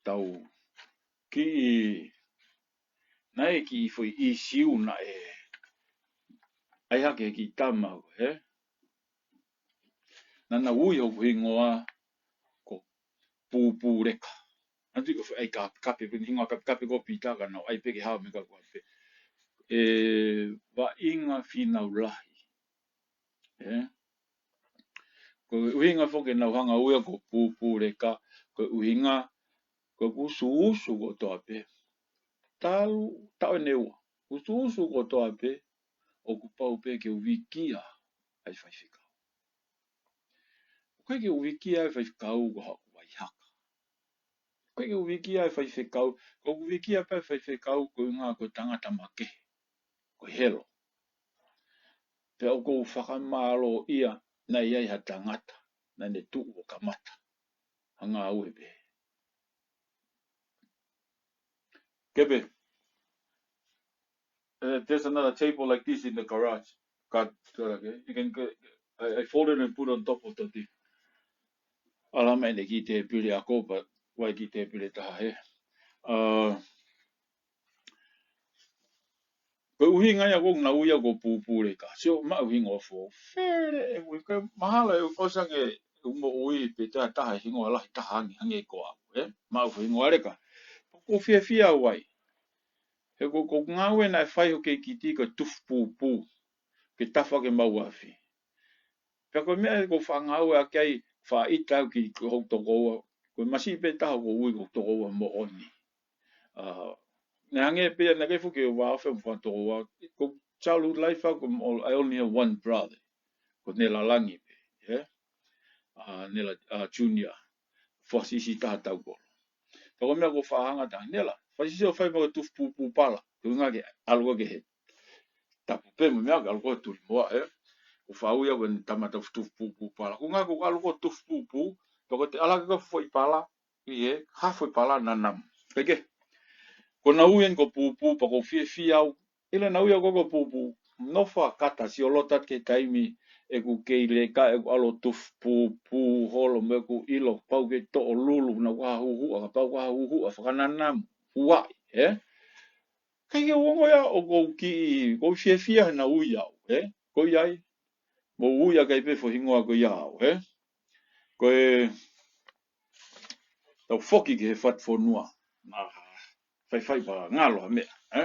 tau kiʻi, naʻe kiʻi foʻi issue naʻe ʻai hake ki tama, ē? Naʻa nau ui hoku hingoa ko Pūpūleka. Naʻa nau ui ko e foʻi ʻai ka-, kape pē hingoa kape, kape ko Pita ka nau ʻai pē ke hao me ka ko pē. ʻE, Vaʻinga Fīnau Lahi. Ē? Ko e ʻuhinga foki ʻenau hanga ui au ko Pūpūleka, ko e ʻuhinga, ko ʻeku usuusu kotoa pē. Talu, taʻu ʻe ua. Usuusu kotoa pē, ʻoku pau pē ke u vikia ai faifekau. ʻOku ʻikai ke u vikia ai faifekau ko haʻaku vai haka. ʻOku ʻikai ke u vikia ai faifekau, ko ʻeku vikia pē faifekau ko e ʻuhinga ko e tangata makehe. Ko e helo. Pea ʻoku ou fakamālōʻia naʻe ʻi ai ha tangata, naʻa ne tuʻu ʻo kamata ha ngāue pē. Kepe. Uh, there's another table like this in the garage. Got, got, okay. You can go, I, I fold it and put it on top of the thing. ʻAlu mai ʻene kiʻi tēpile ako, but ʻoku ʻi ai e kiʻi tēpile taha hē. Uh, Ko e ʻuhinga ia ʻoku nau ui au ko Pūpūleka. Sio, maʻu hingoa foʻou. Fele e ui, ko e mahalo ʻe ʻosi ange ʻeku moʻui pe te taha hingoa lahi taha ange, ange ko au, ē? Maʻu hingoa leka. ʻOku ou fiefia au ai. He ko, ko e ngāue naʻe fai ʻe hoku kei kiti ko e tufu pūpū. Ke tafa ke mau afi. Pea ko e meʻa ʻoku ou faʻa ngāueʻaki ai, faʻa ʻita au ki hoku tokoua, ko e masiʻi pē taha ʻoku ou ui ko hoku tokoua moʻoni. Uh, naʻe hangē pē ia naʻe ʻikai foki ke u vāofi mo e fanga tokoua, ko e childhood life au, ko e mo-, I only have one brother. Ko Nela Langi pē, ē? Uh, Nela, uh, Junior, fasiʻi taha taukolo. Pea ko e meʻa ʻoku ou faʻa hanga atu, Nela, fasiʻi ʻo fai mo e tufu pūpū pala, ko e ʻuhinga ke ʻalu ko ē ke he tapu pē mo e meʻa ke ʻalu ko ē tuli moa, ē. ʻOku ou faʻa ui au ko e tama tufu pūpū pala. Ko e ʻuhinga ko e ʻalu ko ē tufu pūpū, pea ko ʻete ʻalu hake ko ē foʻi pala, ʻI he hafo e palana namu. Kae kehe, ko ʻena ui eni ko Pūpū, pea ʻoku ou fiefia au ʻi heʻena ui au ko Pūpū. Nofo ā Kata, siʻi ʻalu atu ki he taimi ʻeku kei leka, ʻeku ʻalu ʻo tufu pūpū holo mo ʻeku ʻilo, pau ke toʻo lulu, naʻa ku hā huhuʻa, kapau ku hā huhuʻa, fakananamu, huaʻi, ē? Kae kehe, ʻoku ou ongoʻi ʻoku ou kiʻi, ʻoku ou fiefia heʻena ui au, ē? Ko ia ai, mou ui ʻaki pē foʻi hingoa ko ia au, ē? Ko e, tau foki ki he fatu fonua. Naʻa faifai pea ngalo ha meʻa, ē?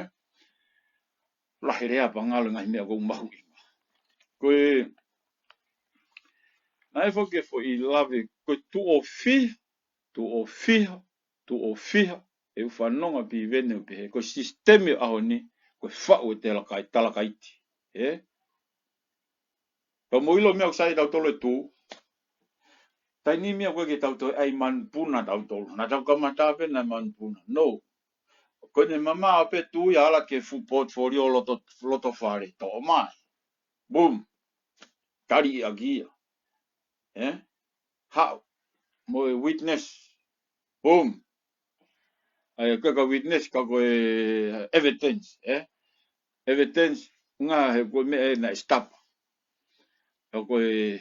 Lahi lea pea ngalo e ngaahi meʻa ʻoku ou mahuʻinga. Ko e, naʻe foki e foʻi lave, ko e tuʻo fiha, tuʻo fiha, tuʻo fiha, ʻeku fanongo Piveni ʻo pehē, ko e sisitemi ʻo e ʻaho ni, ko e faʻu e talakaiti, talakaiti, ē? Pea mou ʻilo e meʻa ʻoku sai tautolu e tuʻu. Taimi ni meʻa ko ē ke tau toe ʻai manupuna tautolu. Naʻa tau kamata pē naʻe manupuna. No. Ko ʻene mamaʻo pē tuʻi ʻo ala ki he fuʻu portfolio loto, loto fale. Toʻo mai. Boom. Tali ʻaki ia. Ē? Haʻu. Mo e witness. Boom. ʻA ia, ʻikai ko e witness ka ko e evidence, ē? Evidence, ngaahi, ko e meʻa ē naʻe stop. Ka ko e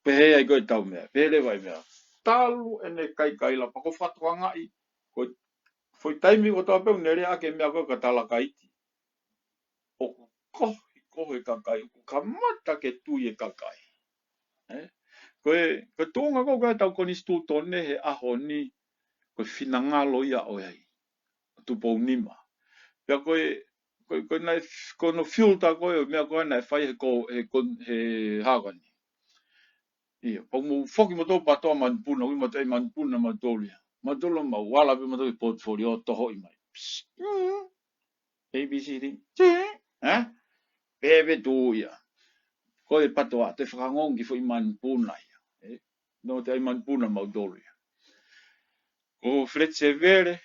pehē ai ko e tau meʻa, pehē leva ʻa e meʻa. Talu ʻene kaikaila pea ʻoku ou fakatokangaʻi, ko e foʻi taimi ʻoku tau pehē ʻoku ne lea ʻaki e meʻa ko ē ka talakaiti. ʻOku kohi, kohi e kakai, ʻoku kamata ke tui e kakai. Ē? Ko e, ko e tuʻunga ko ē ʻoku ʻi ai ʻetau konisitūtone he ʻaho ni, ko e finangalo ia ʻo e ai. Tupou Nima. Pea ko e, ko e, ko e naʻe, ko hono filter ko ē, meʻa ko ē naʻe fai he ko, he ko, he hā ko eni. ʻIo, pea mou foki moutolu PATOA manupuna, ui moutolu ʻai manupuna mautolu ia. Mautolu mau ala pē mautolu portfolio tohoʻi mai. Psst, mm. A B C D. Tē, ē? Pehē pē tuʻu ia. Ko e PATOA, te fakangongi foʻi manupuna ia. Ē? No te ʻai manupuna mautolu ia. Ko Fred Sevele,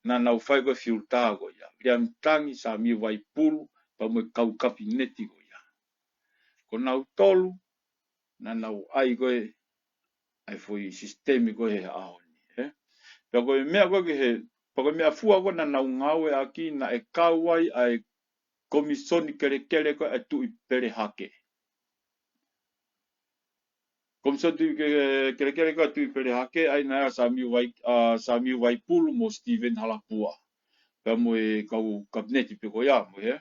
naʻa nau fai ko e filter ko ia. Viliami Tangi, Samiu Vaipulu, pea mo e kau kapineti ko ia. Ko nautolu, naʻa nau ʻai ko ē, ʻa e foʻi sisitemi ko ē he ʻaho ni, ē? Pea ko e meʻa ko ē ki he, pea ko e meʻafua ko ē naʻa nau ngāueʻaki naʻe kau ai ʻa e komisoni kelekele ko ē ʻa e Tuʻi Pele Hake. Komisoni Tuʻi ke, kelekele ko ē ʻa e Tuʻi Pele Hake, ʻa ia naʻe ʻa Samiu Vai, ʻa Samiu Vaipulu mo Steven Halapua. Pea mo e kau kapineti pē ko ia, mo e, ē?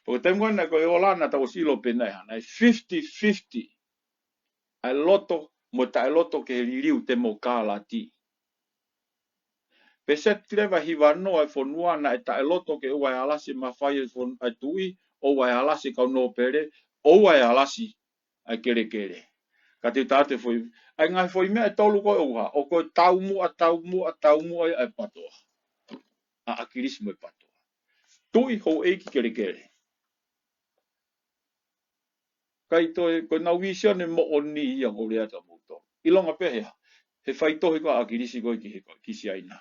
Pea ko e taimi ko ē naʻe ko e ola naʻa tau ʻosi ʻilo pē naʻe hā, naʻe fifty fifty. ʻA e loto, mo e taʻeloto ki he liliu temokalati. Peseti leva ʻe hivanoa ʻa e fonua naʻe taʻeloto ke ʻoua ʻe alasi e mafai ʻa e fon-, ʻa e tuʻi, ʻoua ʻe alasi e kau nōpele, ʻoua ʻe alasi ʻa e kelekele. Ka te u tā atu e foʻi, ʻa e ngaahi foʻi meʻa ʻe tolu ko ē ʻoku hā, ʻoku taumuʻa, taumuʻa, taumuʻa ʻa e PATOA. ʻA ʻAkilisi mo e PATOA. Tuʻi, houʻeiki, kelekele. ʻIkai toe, ko ʻenau vīsone moʻoni ia ʻoku ou lea atu kia moutolu. ʻIlonga pē he, he faitohi ko ē ʻa ʻAkilisi ko ē ki he, ki Siaina.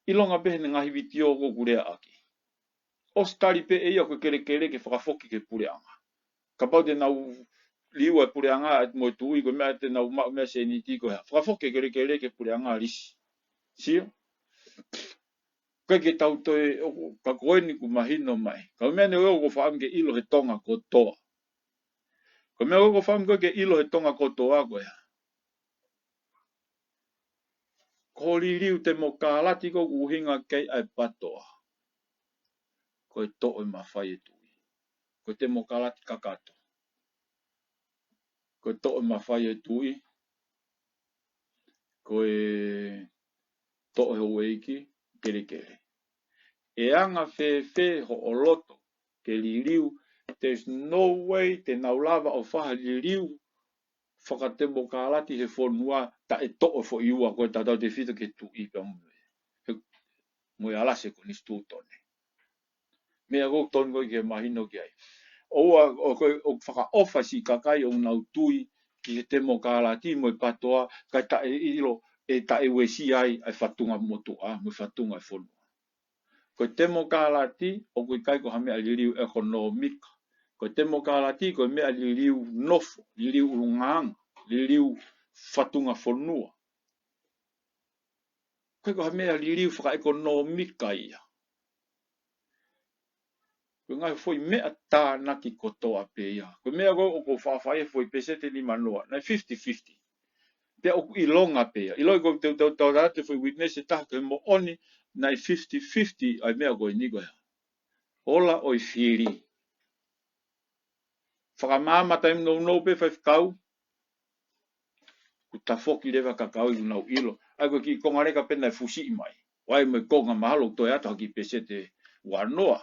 ʻIlonga pē he ngaahi vitiō ko ē ʻoku lea ʻaki. ʻOsi tali pē ʻe ia ko e kelekele ke fakafoki ki he puleʻanga. Kapau te nau liliu e puleʻanga mo e tuʻi ko e meʻa te nau maʻu meʻa sēniti ko e hā. Fakafoki e kelekele ki he puleʻanga lisi. Sio? ʻIkai ke tau toe, ʻo, ka ko eni ʻoku mahino mai. Ka ko e meʻa eni ʻoku ou fakaʻamu ke ʻilo he Tonga kotoa. Ko e meʻa ʻoku ou fakaʻamu ke ʻilo he Tonga kotoa ko e hā. Ko e liliu temokalati ko ē ʻoku ʻuhinga ki ai ʻa e PATOA. Ko e toʻo e mafai e tuʻi. Ko e temokalati kakato. Ko e toʻo e mafai e tuʻi. Ko e toʻo e houʻeiki, kelekele. ʻE anga fēfē hoʻo loto ke liliu, there's no way te nau lava ʻo fai ha liliu fakatemokalati he fonua taʻe toʻo e foʻi ua ko ē tautautefito ki he tuʻi pea mo e, he, mo e alasi e konisitūtone. Meʻa ʻoku totonu ko ē ke mahino ki ai. ʻOua, ʻo ko ē, ʻoku fakaʻofa siʻi kakai ʻoku nau tui ki he temokalati mo e PATOA, kae taʻeʻilo, ʻe taʻeuesia ai ʻa e fatunga motuʻa, mo e fatunga e fonua. Ko e temokalati, ʻoku ʻikai ko ha meʻa liliu ʻekonōmika. Ko e temokalati, ko e meʻa liliu nofo, liliu ʻulungaanga, liliu fatunga fonua. Ko e ko ha meʻa liliu fakaʻekonōmika ia. Ko e ngaahi foʻi meʻa tānaki kotoa pē ia. Ko e meʻa ko ē ʻoku ou faʻa fai e foʻi peseti nimanoa, naʻe fifty fifty. Pea ʻoku ʻilonga pē ia. ʻIlonga ko e tau tau tau atu foʻi witness ʻe taha ke moʻoni, naʻe fifty fifty ʻa e meʻa ko eni ko ia. Ola ʻo e fili. Fakamaama taimi nounou pē faifekau. Kuo tafoki leva kakai ʻoku nau ʻilo. ʻA ia ko e kiʻi konga leka pē naʻe fusiʻi mai. ʻO ʻai mo e konga mahalo toe ʻatu ha kiʻi peseti ua noa.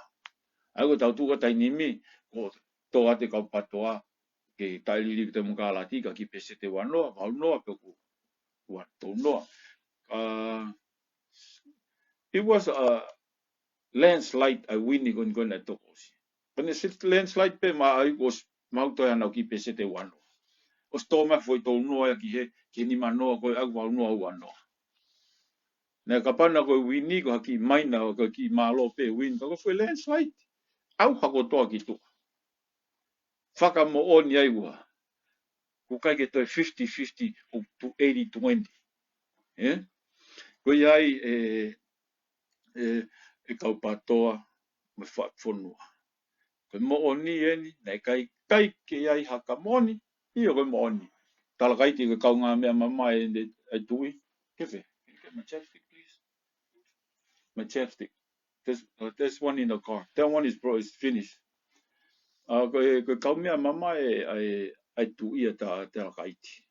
ʻA ia ko e tau tuʻu ʻa taimi ni, ko e tō atu e kau PATOA, ke taʻelili ki he temokalati ka kiʻi peseti ua noa, valu noa pe ko e ua tolu noa. Uh, it was a landslide ʻa e wini ko eni ko eni naʻe tokosiʻi. Ko ʻene sit landslide pē ma ai ko s-, mau toe ʻanau kiʻi peseti ua noa. ʻOsi tō mai foʻi tolu noa ia ki he, ki he nimanoa ko e ʻaku valu noa ua noa. Naʻe kapau naʻe ko e wini ko ha kiʻi maina ko e kiʻi mālō pē wini ka ko e foʻi landslide. ʻAuha kotoa ki tuʻa. Fakamoʻoni ai ua. ʻOku ʻikai ke toe fifty fifty ʻo toe eighty twenty. Eh? Ko ia ai e, e, e kau PATOA mo e faʻu fonua. Ko e moʻoni eni, naʻe ʻikai, ʻikai ke ʻi ai ha ka moʻoni, ʻio ko e moʻoni. Talakaiti ko e kaungāmeʻa mamae ʻa e tuʻi. Kefe, can you get my chapstick, please? My chapstick. There's, uh, there's one in the car. That one is, bro, is finished. Uh, ko e, ko e kaumeʻa mamae ʻa e, ʻa e tuʻi ʻa e ta-, talakaiti.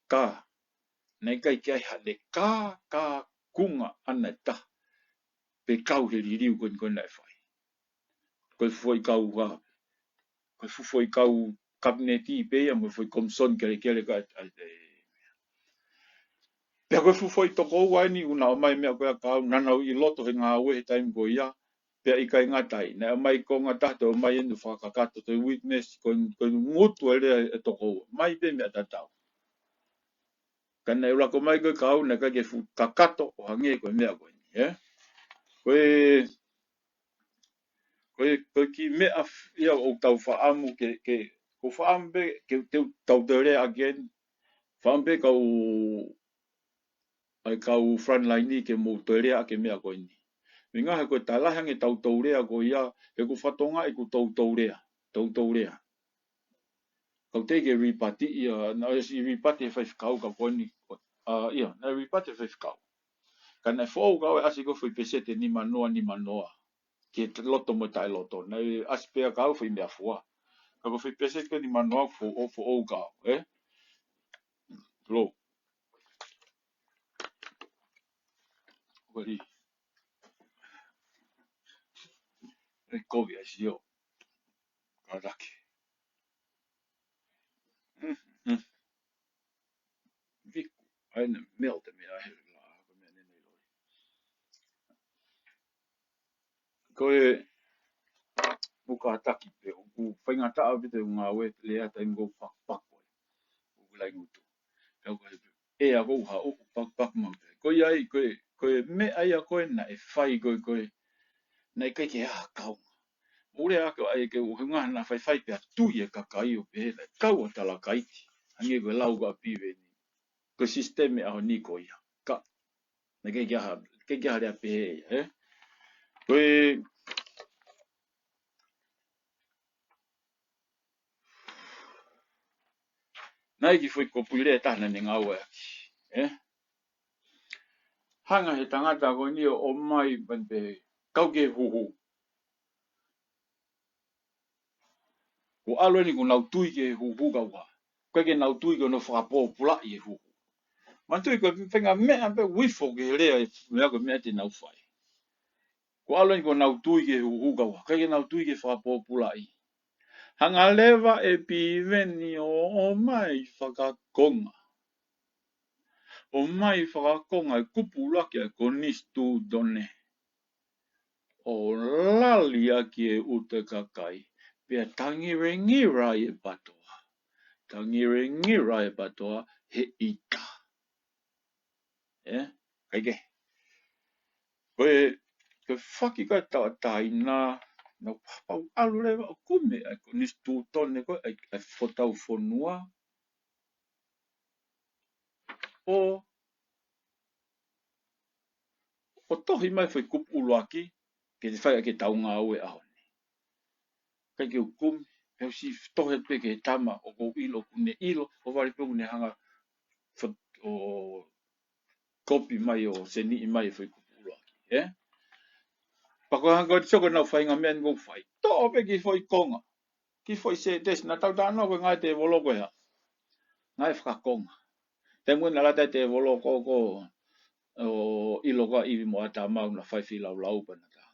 Ka, naʻe ʻikai ke ʻi ai haʻane ka, ka kunga ʻana ʻe taha. Pe kau he liliu ko eni ko eni naʻe fai. Ko e foʻi kau ka, ko e foʻi kau kapineti pē ia mo e foʻi komisoni kelekele ka, e, e, pea ko e foʻi tokoua eni ʻoku na ʻomai meʻa ko ia kau, naʻa nau ʻi loto he ngāue he taimi ko ia, pea ʻikai ngata ai. Naʻe ʻomai konga taha toe ʻomai eni fakakakato toe witness, ko e, ko e ngutu e lea e tokoua. ʻOmai pē meʻa tatau. Ka naʻe ʻuluaki ʻomai ko e kau, naʻe ʻikai ke fuʻu kakato ʻo hangē ko e meʻa ko eni, ē? Ko e, ko e, ko e kiʻi meʻa f-, ia ʻoku tau faʻamu ke, ke, ʻoku faʻamu pē, ke, ke tau toe lea again. Faʻamu pē kau, ʻa e kau frontline ni ke mou toe lea ʻaki e meʻa ko eni. Meʻa ngaahi ko e talahi ange tau toe lea ko ia, he ʻoku fatongia ʻeku toe toe lea, toe toe lea. Kau teʻeki ke ripati ia, naʻe ʻosi ripati he faifekau ka ko eni, ʻa, ia, naʻe ripati he faifekau. Ka naʻe foʻou kau e ʻasi ko e foʻi peseti nimanoa, nimanoa. Ke loto mo taʻeloto. Naʻe ʻasi pē kau foʻi meʻafua. Ka ko e foʻi peseti ko e nimanoa foʻou, foʻou kau, ē? Lo. Wali. E kovi ʻa sio. Kātaki. Mm, mm. Viku. ʻAi na melt e meʻa he la, ko e meʻa ne nei lori. Ko e, ʻoku kātaki pē, ʻoku faingataʻa pē te u ngāue, lea taimi ʻoku ou pakupaku ai. ʻOku lai ngutu. Pea ko e, ʻe a kou ha ʻoku pakupaku mau pē. Ko ia ai, ko e, ko e meʻa ia ko ē naʻe fai ko e, ko e, naʻe ʻikai ke ʻi ai ha kaunga. Mou lea ʻaki ʻa e ke u hanga naʻa faifai pea tui e kakai ʻo pehē naʻe kau ʻa Talakaiti. Hangē ko e lau ko ē ʻa Piveni. Ko e sisitemi ʻaho ni ko ia. Ka, naʻe ʻikai ke ʻi ai ha, ʻikai ke ʻi ai ha lea pehē ia, ē? Ko e, naʻe ʻi ai e kiʻi foʻi kopuʻi lea ʻe taha naʻa ne ngāueʻaki, ē? Hanga he tangata ko eni ʻo ʻomai pē kau ki he huhu. Ko e ʻalu eni ʻoku nau tui ki he huhu ka ʻoku ʻikai ke nau tui ke nau fakapōpulaʻi e huhu. Manatuʻi ko e faʻahinga meʻa pē ʻoku ifo ki he lea e meʻa ko e meʻa te nau fai. Ko e ʻalu eni ʻoku nau tui ki he huhu ka ʻoku ʻikai ke nau tui ke fakapōpulaʻi. Hanga leva ʻe Piveni ʻo ʻomai fakakonga. ʻOmai fakakonga e kupu ʻuluaki ʻa e konisitūtone. ʻO lali ʻaki e ʻuta kakai. Pea tangirangira ai e PATOA. Tangirangira ai e PATOA he ʻita. Ē? Kae kehe. Ko e, ko e faki ka tau taina, naʻa pau ʻalu leva ʻo kumi ʻa e konisitūtone ko e, ʻa e, ʻa e fotau fonua. ʻo tohi mai foʻi kupu ʻuluaki, ke te fai ʻaki ʻetau ngāue ʻaho ni. ʻIkai ke u kumi, pea u siʻi tohi atu pē ki he tama, ʻoku ou ʻilo, ʻoku ne ʻilo, ʻo vale pē ʻoku ne hanga fo-, ʻo kopi mai ʻo seniʻi mai e foʻi kupu ʻuluaki, ē? Pea ko e hanga ko e sio ko ʻenau faʻahinga meʻa ni ʻoku fai. Toʻo pē kiʻi foʻi konga. Kiʻi foʻi sētesi, naʻa tau talanoa ko e ngāue ʻa e tēvolo ko e hā. Ngāue fakakonga. Taimi ko ē naʻe lata ai e tēvolo ko, ko, ʻo ʻilo ko ē ʻa ʻIvi mo ʻĀtama ʻoku na fai feilaulau pea na ta.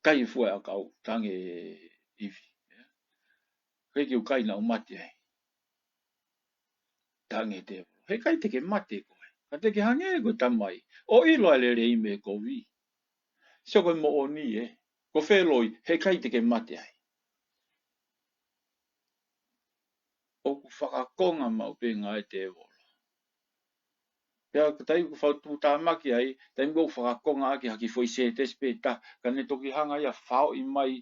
Kai e fua e ʻakau, tangi ʻe ʻIvi. ʻIkai ke u kai naʻa ku mate ai. Tangi e tēvolo. Heʻikai te ke mate koe. Ka te ke hangē ko e tamai. ʻO ʻilo ʻa e lelei mei he kovi. Sio ko e moʻoni ē. Ko fē loi, heʻikai te ke mate ai. ʻOku fakakonga maʻu pē ngāue ʻa e tēvolo. Pea ko e taimi ʻoku fau tuʻutāmaki ai, taimi ʻoku fakakonga ʻaki ha kiʻi foʻi sētesi pē ʻe taha, ka ne toki hanga ia ʻo faoʻi mai,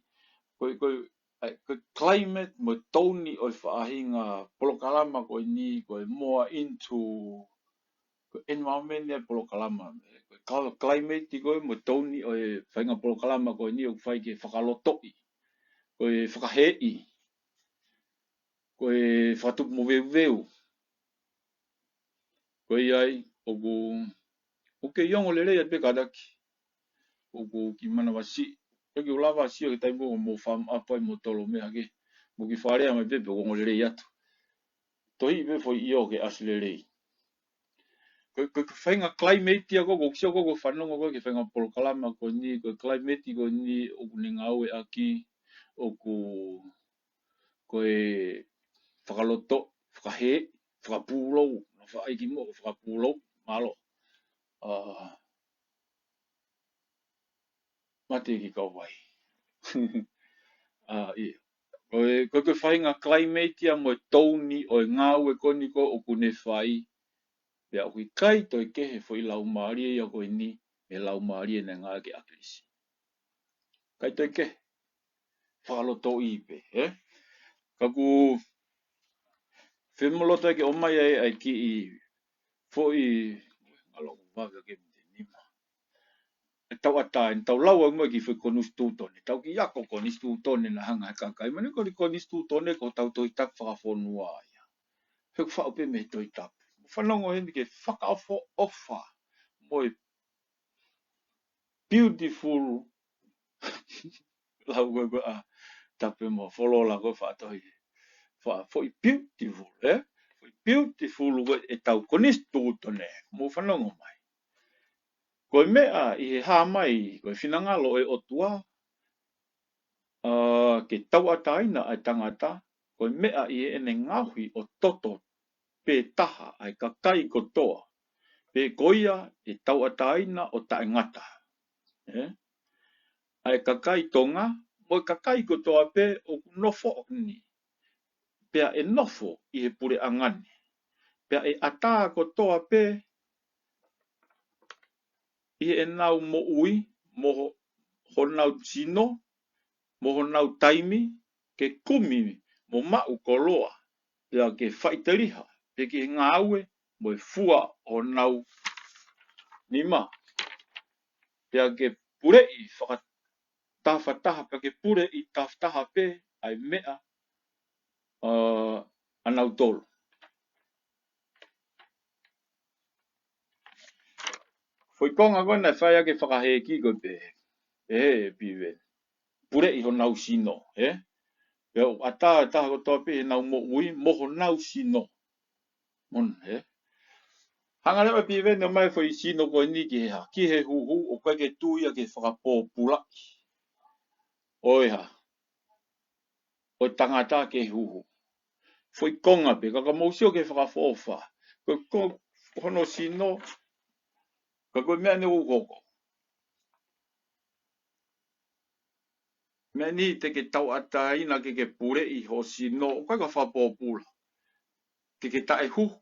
ko e, ko e, ʻa e, ko e climate mo e touni ʻo e faʻahinga polokalama ko eni, ko e more into, ko e environment ʻa e polokalama, ko e cl-, climate ko ē mo e touni ʻo e faʻahinga polokalama ko eni ʻoku fai ke fakalotoʻi, ko e fakaheeʻi, ko e fakatupu moveuveu. Ko ia ai, ʻoku, ʻoku kei ongo lelei atu pē kātaki. ʻOku kiʻi manavasiʻi. ʻIkai ke u lava ʻo sio ki he taimi ko ē ʻoku mou fāmaʻapa ai mo tolo meʻa hake. Mou kiʻi fakalea mai pē pe ʻoku ongo lelei atu. Tohi pē foʻi ʻio ke ʻasi lelei. Ko e, ko e, ko e faʻahinga climate ia ko ē, ʻoku ou sio ko ē ʻoku fanongo ko ē ki he faʻahinga polokalama ko eni, ko e climate ko eni ʻoku ne ngāueʻaki, ʻoku ko e fakaloto, fakaheeʻi, fakapūlou, na faʻa ʻai ki muʻa ko e fakapūlou, mālō. ʻA, mate ki kau vai. ʻA, ʻio. Ko e, ko e, ko e faʻahinga climate ia mo e touni ʻo e ngāue ko eni ko ē ʻoku ne fai, pea ʻoku ʻikai toe kehe foʻi laumālie ia ko eni, mei he laumālie naʻe ngāueʻaki ʻe ʻAkilisi. ʻIkai toe kehe. Fakalotoʻi pē, ē? Ka ʻoku fie maʻu loto ai ke ʻomai ai, ʻa e kiʻi foʻi, ngalo ʻoku vave ke mite nima. ʻE tau ʻatā, ʻe tau lau au mo e kiʻi foʻi konisitūtone, tau kiʻi ako konisitūtone naʻe hanga ʻe he kakai. Mahino ko e konisitūtone ko hotau Tohi Tapu fakafonua ia. He ʻoku faʻu pē mei he Tohi Tapu. Fanongo heni ki he fakaʻofoʻofa mo e beautiful. Lau ko ē ko ē ʻa Tape mo Folola ko e faʻa tohi. Fa-, foʻi beautiful, ē? Foʻi beautiful ko ē ʻetau konisitūtone. Mou fanongo mai. Ko e meʻa ʻi he hā mai, ko e finangalo ʻo e ʻOtua, ʻa, ke tauʻatāina ʻa e tangata, ko e meʻa ʻi heʻene ngaohi ʻo toto pē taha ʻa e kakai kotoa, pea ko ia ʻe tauʻatāina ʻo taʻengata. Ē? ʻA e kakai Tonga, mo e kakai kotoa pē ʻoku nofo ni, pea ʻe nofo ʻi he puleʻanga ni. Pea ʻe ʻatā kotoa pē ʻi heʻenau moʻui, mo ho-, honau sino, mo honau taimi, ke kumi mo maʻu koloa, pea ke faʻiteliha, pea ki he ngāue, mo e fua ʻo honau nima. Pea ke puleʻi fakatafataha, pea ke puleʻi tafataha pē ʻa e meʻa, ʻa, ʻanautolu. Foʻi konga ko ē naʻe fai ʻaki e fakahēkī ko ē pē. ʻE he Piveni. Puleʻi honau sino, ē? Pea ʻoku ʻatā ʻe taha kotoa pē heʻenau moʻui, mo honau sino. Mon, ē? Hanga leva ʻe Piveni ʻo ʻomai foʻi sino ko eni ki he hā, ki he huhu, ʻoku ʻikai ke tui ia ki he fakapōpulaʻi ʻo e hā, ʻo e tangata ki he huhu. Foʻi konga pē, ka ka mou sio ki he fakaʻofoʻofa. Ko, ko hono sino, ka ko e meʻa ni ʻoku hoko. Meʻa ni te ke tauʻatāina ke ke puleʻi ho sino, ʻoku ʻikai ko e fakapōpula. Ke ke taʻehuhu,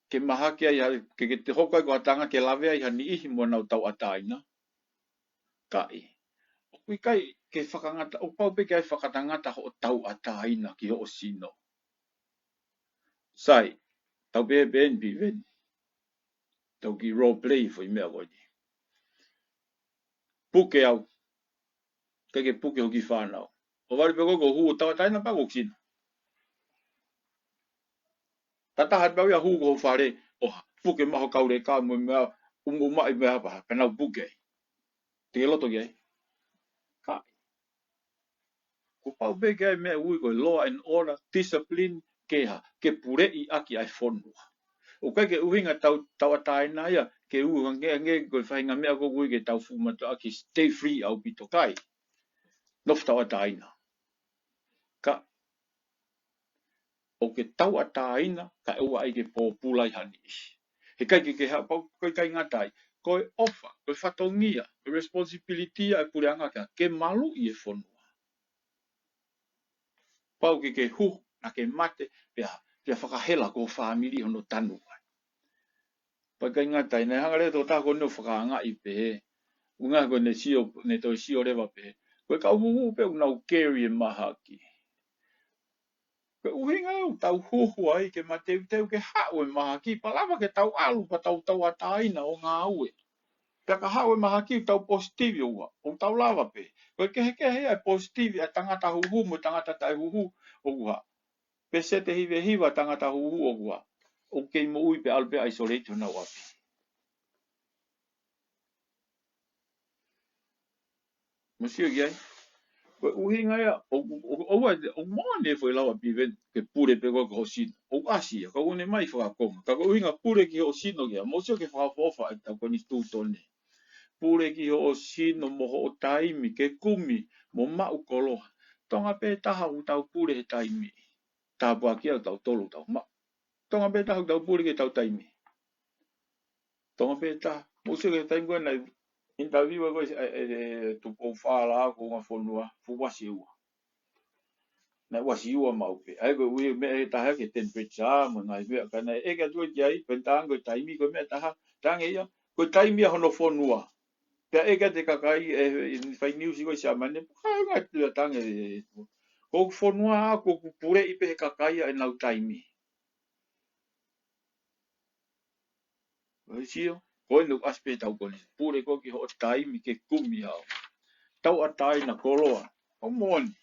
ke mahaki ai, ke ke te hoko ai ko ha tangata ke lave ai ha niʻihi mo nau tauʻatāina. Kaʻi. ʻOku ʻikai ke fakangata, ʻoku pau pē ke ʻai fakatangata hoʻo tauʻatāina ki hoʻo sino. Sai, tau pehē pē eni Piveni. Tau kiʻi role play foʻi meʻa ko eni. puke au. ʻIkai ke puke hoku kiʻi fānau. ʻO vale pē ko ē ko e hū ʻo tauʻatāina pē ko e sino. Tataha pē au ia hū ki ho fale, ʻo hā, puke mai ho kauleka mo e meʻa, um, umaʻi meʻa pē, pea nau puke ai. Te ke loto ki ai? Ka. Kuo pau pē ke ʻi ai e meʻa ʻoku ui ko e law and order, discipline, ke hā, ke puleʻi ʻaki ʻa e fonua. ʻOku ʻikai ke ʻuhinga tau, tauʻatāina ia, ke ʻuhinga ange ko e faʻahinga meʻa ko ē ʻoku ui ke tau fuʻu mātuʻaki stay free ʻaupito, ʻikai. Nofo tauʻatāina. Ka ʻoku ke tauʻatāina, kae ʻoua ʻai ke pōpula ʻi ha niʻihi. He ʻikai ke ke haʻu pau, ko e ʻikai ngata ai. Ko e ʻofa, ko e fatongia, ko e responsibility ʻa e puleʻanga ke, ke maluʻi e fonua. Pau ke ke huhu, naʻa ke mate, pea, pea fakahela ki ho fāmili hono tanu ai. Pea ʻikai ngata ai, naʻe hanga leva ʻe he tokotaha ko eni ʻo fakaangaʻi pehē. ʻUhinga ko ʻene sio, ʻene toe sio leva pehē. Ko e kau huhu pē ʻoku nau carry e mahaki. Ko e ʻuhinga ʻoku tau huhu ai ke mateuteu ke haʻu e mahaki, pea lava ke tau ʻalu, pea tau tauʻatāina ʻo ngāue. Pea ka haʻu e mahaki ʻoku tau positive ʻoku ʻa, ʻoku tau lava pē. Ko e kehekehe ia e positive ʻa e tangata huhu mo e tangata taʻehuhu ʻoku ʻa. Peseti ʻe hiva hiva tangata huhu ʻoku ʻa. ʻOku kei moʻui pē ʻalu pē isolate honau ʻapi. Mou sio ki ai. Ko e ʻuhinga ia, ʻo, ʻo, ʻo, ʻo, ʻo moʻoni e foʻi lau ʻa Piveni, ke pule pē koe ki ho sino. ʻOku ʻasi ia, ka ʻoku ne mai fakakonga. Ka ko e ʻuhinga pule ki ho sino ki ai, mou sio ki he fakaʻofoʻofa ʻetau konisitūtone. Pule ki ho sino mo ho taimi, ke kumi, mo maʻu koloa. Tonga pē taha ʻoku tau pule he taimi. Tāpuaki ʻa tautolu tau maʻu. Tonga pē taha ʻoku tau pule ki heʻetau taimi. Tonga pē taha. Mou sio ki he taimi ko ē naʻe interview ko ē ʻe, ʻe, ʻe Tupou Fala ko e ngaahi fonua, fuʻu uasi ua. Naʻe uasi ua maʻu pē. ʻA ia ko e ʻuhi meʻa ʻe taha ke temperature, mo e ngaahi meʻa ka naʻe ʻeke atu ki ai, pea ne talaange ko e taimi ko e meʻa ʻe taha, talaange ia, ko e taimi ia hono fonua. Pea ʻeke atu e kakai ʻe, ʻe fai niusi ko ē ʻi Siamane, ka ʻe ngaahi pila talaange ʻe, ko e fonua ʻoku puleʻi pē ʻe he kakai ʻa ʻenau taimi. Mou sio, ko eni ʻoku ʻasi pē ʻetau koni. Pule koe ki ho taimi ke kumi au. Tauʻatāina koloa. ʻOku moʻoni.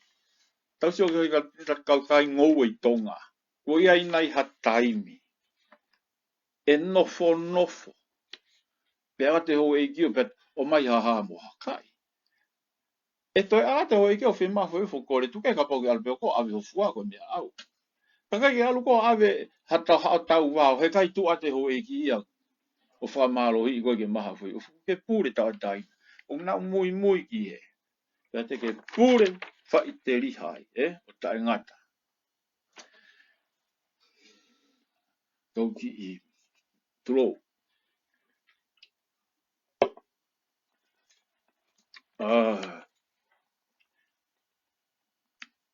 Tau sio ki he ka, ka, ka, kakai ngoue ʻi Tonga. Ko ia ʻi ai nai ha taimi. ʻE nofonofo. Pea ʻoatu ʻe he houʻeiki ʻo pehē ʻomai ha hā mo ha kai. ʻE toe ʻoatu ʻe he houʻeiki ʻo fiemaʻu foʻi fokole tuku ke kapau ke ʻalu pē ʻo ʻave ho fua ko e meʻa ʻau. Ka ʻikai ke ʻalu ko ē ʻo ʻave ha tau, ha tau vao, he ʻikai tuʻu ʻa e houʻeiki ia ʻo fakamālohiʻi koe ke maʻu ha foʻi ʻufu ke pule tauʻatāina. ʻO nau muimui ki he. Pea te ke pule faʻiteliha ai, ē, ʻo taʻengata. Tau kiʻi tulou. ʻA,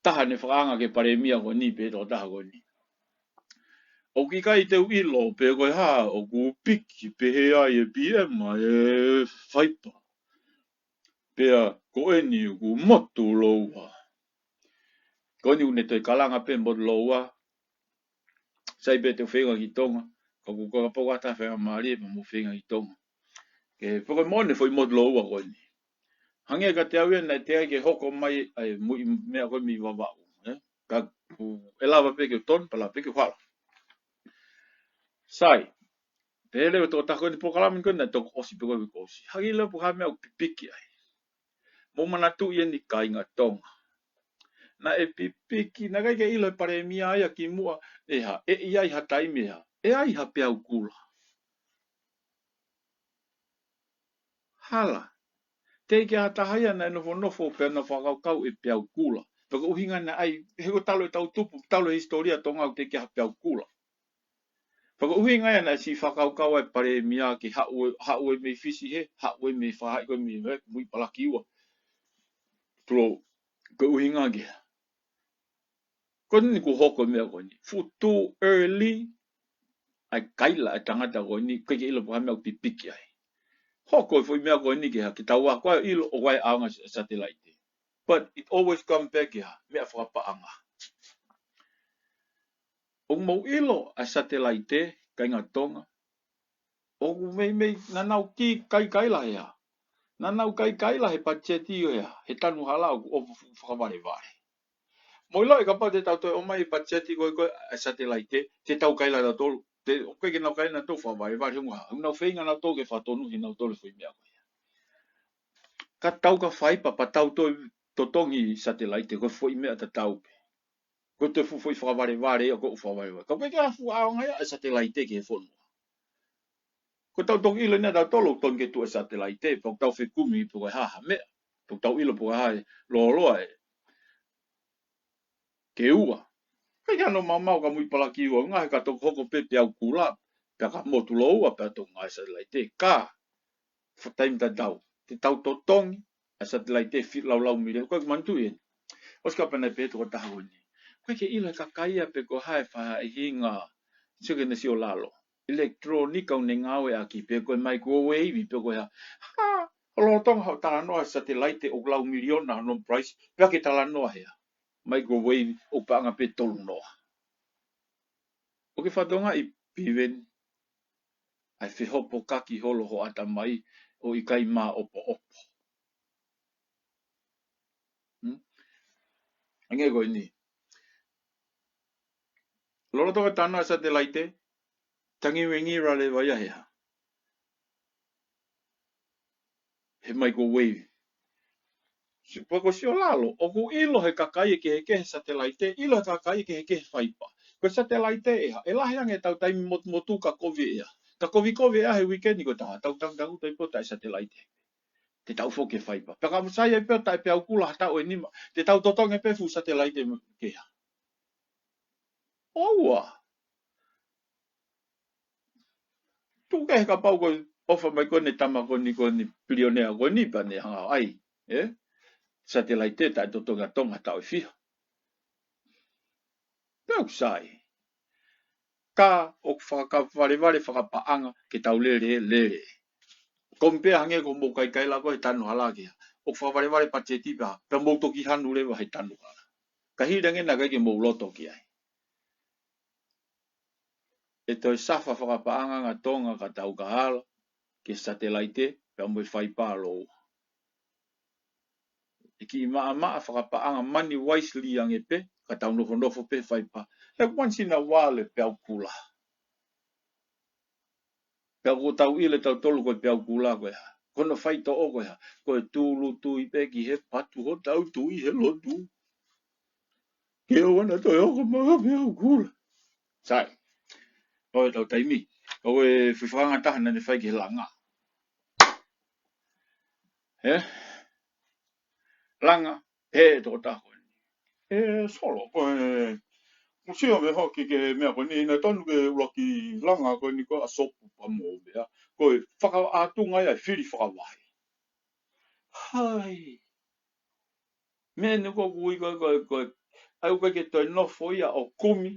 taha naʻe fakaanga ki he palēmia ko eni pe tokotaha ko eni. ʻOku ʻikai te u ʻilo pe ko e hā ʻoku piki pehē ai e P M ʻa e faipa. Pea ko eni ʻoku motu loua. Ko eni ʻoku ne toe kalanga pē motu loua. Sai pē te u feinga ki Tonga. Ka ʻoku kapau ʻoku ʻi ai ha faingamālie pea mou feinga ki Tonga. Ke poko moʻoni foʻi motu loua ko eni. Hangē kiate au ia naʻe teʻeki ke hoko mai ʻa e muiʻi meʻa ko ē mei Vavaʻu, ē? Ka ʻoku ʻe lava pē ke u tonu, pea lava pē ke u hala. Sai. Pehē leva ʻe he tokotaha ko eni polokalama ko eni naʻe toki ʻosi pē ko ē kuo ʻosi. Hangē leva pe ko e hā e meʻa ʻoku pipiki ai. Mou manatuʻi eni kāinga Tonga. Naʻe pipiki, naʻe ʻikai ke ʻilo ʻe he palēmia ia kimuʻa, ʻe hā, ʻe ʻi ai ha taimi ʻe hā, ʻe ai ha peau kula. Hala. Teʻeki ha taha ia naʻe nofonofo pea na fakakaukau e peau kula. Pea ko e ʻuhinga naʻe ʻai, he ko e talu ʻetau tupu, talu e hisitōlia Tonga ʻoku teʻeki ha peau kula. Pea ko e ʻuhinga ia naʻe siʻi fakakaukau ai e palēmia ke haʻu, haʻu e mei Fisi he, haʻu e mei Fāhi ko e mei, ē, mui palaki ua. Tulou, ko e ʻuhinga ke hā. Ko eni kuo hoko e meʻa ko eni. Fuʻu too early, ʻa e kaila e tangata ko eni, ʻikai ke ʻilo pe ko e hā e meʻa ʻoku pipiki ai. Hoko e foʻi meʻa ko eni ke hā, ke tau ako ai ʻilo ʻoku ʻi ai e ʻaonga sa-, satelaite. But it always come back ke hā, meʻa fakapaʻanga. ʻOku mou ʻilo ʻa e satelaite, kāinga Tonga. ʻOku meimei naʻa nau kī kaikaila ʻe hā. Naʻa nau kaikaila he patiseti ʻo e, he tanu hala ʻoku ʻofa fuʻu fakavalevale. Mou ʻilo ʻe kapau te tau toe ʻomai e patiseti ko ē ko ē ʻa e satelaite, te tau kaila tautolu. Te, ʻoku ʻikai ke nau kaila nautolu fakavalevale, he ʻoku nau feinga nautolu ke fakatonuhia nautolu e foʻi meʻa ko ia. Ka tau ka faipa pea tau toe totongi satelaite, ko e foʻi meʻa tatau pē. Ko e toe fuʻu foʻi fakavalevale ia, ko e fakavalevale. Ka ʻoku ʻikai ke fuʻu ʻaonga ia e satelaite ki he fonua. Ko ʻetau toki ʻilo ʻe tautolu ʻoku tonu ke tuʻu e satelaite, pea ʻoku tau fekumi pe ko e hā ha meʻa. Pea ʻoku tau ʻilo pe ko e hā e lōloa ē. Ke ua. ʻIkai ke ʻi ai hano maumau ka muipalaki ua, ngaahi ka toki hoko pē peau kula, pea ka motu lōua, pea toki ngaahi satelaite. Ka, fa taimi tatau. Te tau totongi ʻa e satelaite fitu laulau miliona. Ko e manatuʻi eni. ʻOsi ka pehē pē tokotaha ko eni. ʻOku ʻikai ke ʻilo ʻe he kakai ia pe ko e hā e faʻahinga. Sio ki heʻene siolalo. ʻIlekitulōnika ʻoku ne ngāueʻaki pe ko e microwave pe ko e hā. Ha, ʻo lolotonga hoʻo talanoa satelaite ʻoku lau miliona hono price, pea ke talanoa hea. Microwave ʻoku paʻanga pē tolu noa. ʻOku ke fakatokangaʻi Piveni, ʻa e fehopokaki holo ho ʻatamai ʻo ʻikai māʻopoʻopo. Hmm? Hangē ko eni. Lolotonga talanoa satelaite, tangi wengi rale vai a hea. He microwave. Si-, pea ko e siolalo, ʻoku ʻilo ʻe he kakai e kehekehe satelaite, ʻilo ʻe he kakai e kehekehe faipa. Ko e satelaite ʻe hā, ʻe lahi ange ʻetau taimi motumotu ka kovi ʻea. Ka kovikovi ʻea he weekend ko e taha, tau tangutangutu ai pē ʻo taʻe satelaite. Te tau foki e faipa. Pea ka ʻoku sai ai pē ʻo taʻe peau kula ha taʻu ʻe nima, te tau totongi pē fuʻu satelaite mo-, ke hā. ʻOua. Tuku kehe kapau ko e ʻofa mai ko eni e tama ko eni ko eni pilionea ko eni pea ne hanga ʻo ʻai, ē? Satelaite taʻe totongi ʻa Tonga taʻu ʻe fiha. Pea ʻoku sai. Ka ʻoku fakavalevale fakapaʻanga ke tau lele, lele. Ko e meʻa pē hangē ko hoʻomou kaikaila ko ē he tanu hala ke hā. ʻOku fakavalevale patiseti pea, pea mou toki hanu leva he tanu hala. Ka hili ange naʻe ʻikai ke mou loto ki ai. ʻE toe safa fakapaʻanga ʻa Tonga ka tau ka hala, ke satelaite, pea mo e faipa lōua. ʻE kiʻi maʻamaʻa fakapaʻanga mani wisely ange pē, ka tau nofonofo pē faipa. He once in a while e peau kula. Pea ʻoku tau ʻilo ʻe tautolu ko e peau kula ko e hā. Ko hono faitoʻo ko e hā. Ko e tūʻulutui pē ki he patu hotau tui he lotu. Ke ʻoua naʻa toe hoko mai ha peau kula. Sai. ʻOi, tau taimi. Ko e foʻi fakaaʻu ʻe taha naʻa ne fai ki he langa. Ē? Langa, ē, tokotaha ko eni. ʻE, Solo, ko e, ʻoku ou sio mai hoki ki he meʻa ko eni, naʻe tonu ke ʻuluaki langa ko eni ko e ʻa Sopu pea mo e meʻa. Ko e fakaʻatunga ia e fili fakavahe. Hai. Meʻa eni ko ē ʻoku ui ko e, ko e, ko e, ʻai ʻoku ʻikai ke toe nofo ia ʻo kumi,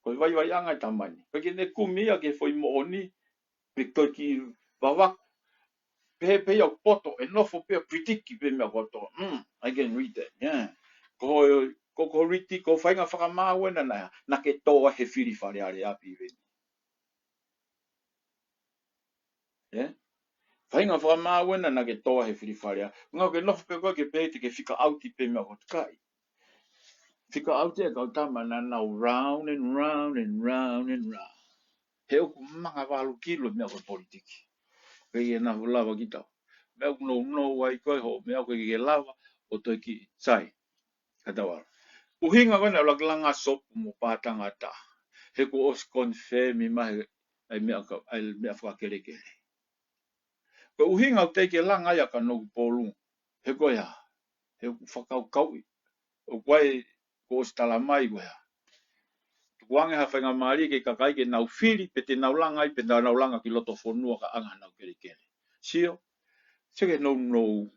ko e vaivaiʻanga e tama ni. ʻIkai ke ne kumi ia ki he foʻi moʻoni, pe toe kiʻi vavaku. Pehē pē ia ʻoku poto, ʻe nofo pē ʻo critique pē meʻa kotoa. Mm, I can read that, yeah. Ko, ko, ko Riti, ko e faʻahinga fakamaau ena naʻa, naʻa ke tō ai he fili Fale Alea Piveni. Ē? Faʻahinga fakamaau ena naʻa ke tō ai he fili Fale Alea. Ngā ke nofo pē koe ke pehē te ke fika ʻauti pē meʻa kotoa kai. Fika ʻauti e kau tama naʻa nau round and round and round and round. He ʻoku manga valu kilo meʻa ko e politiki. Pea ʻe naʻa lava kita. Meʻa ʻoku nounou ai koe ho, meʻa ʻoku ʻikai ke lava, ʻo toe kiʻi, sai. Ka tau ʻalu. ʻUhinga ko ena ʻuluaki langa Sopu mo Pātangata. He kuo ʻosi confirm mai he, ʻai meʻa ka, ʻai meʻa fakakelekele. Ko e ʻuhinga ʻoku teʻeki ke langa ia ʻa Kanokupolu. He ko e hā. He ʻoku fakakaukauʻi. ʻOku ʻi ai kuo ʻosi tala mai ko e hā. Tukuange ha faingamālie ki he kakai ke nau fili, pe te nau langa ai, pe te nau langa ki loto fonua ka ʻanga nau kelekele. Sio. Sio ki he nounou.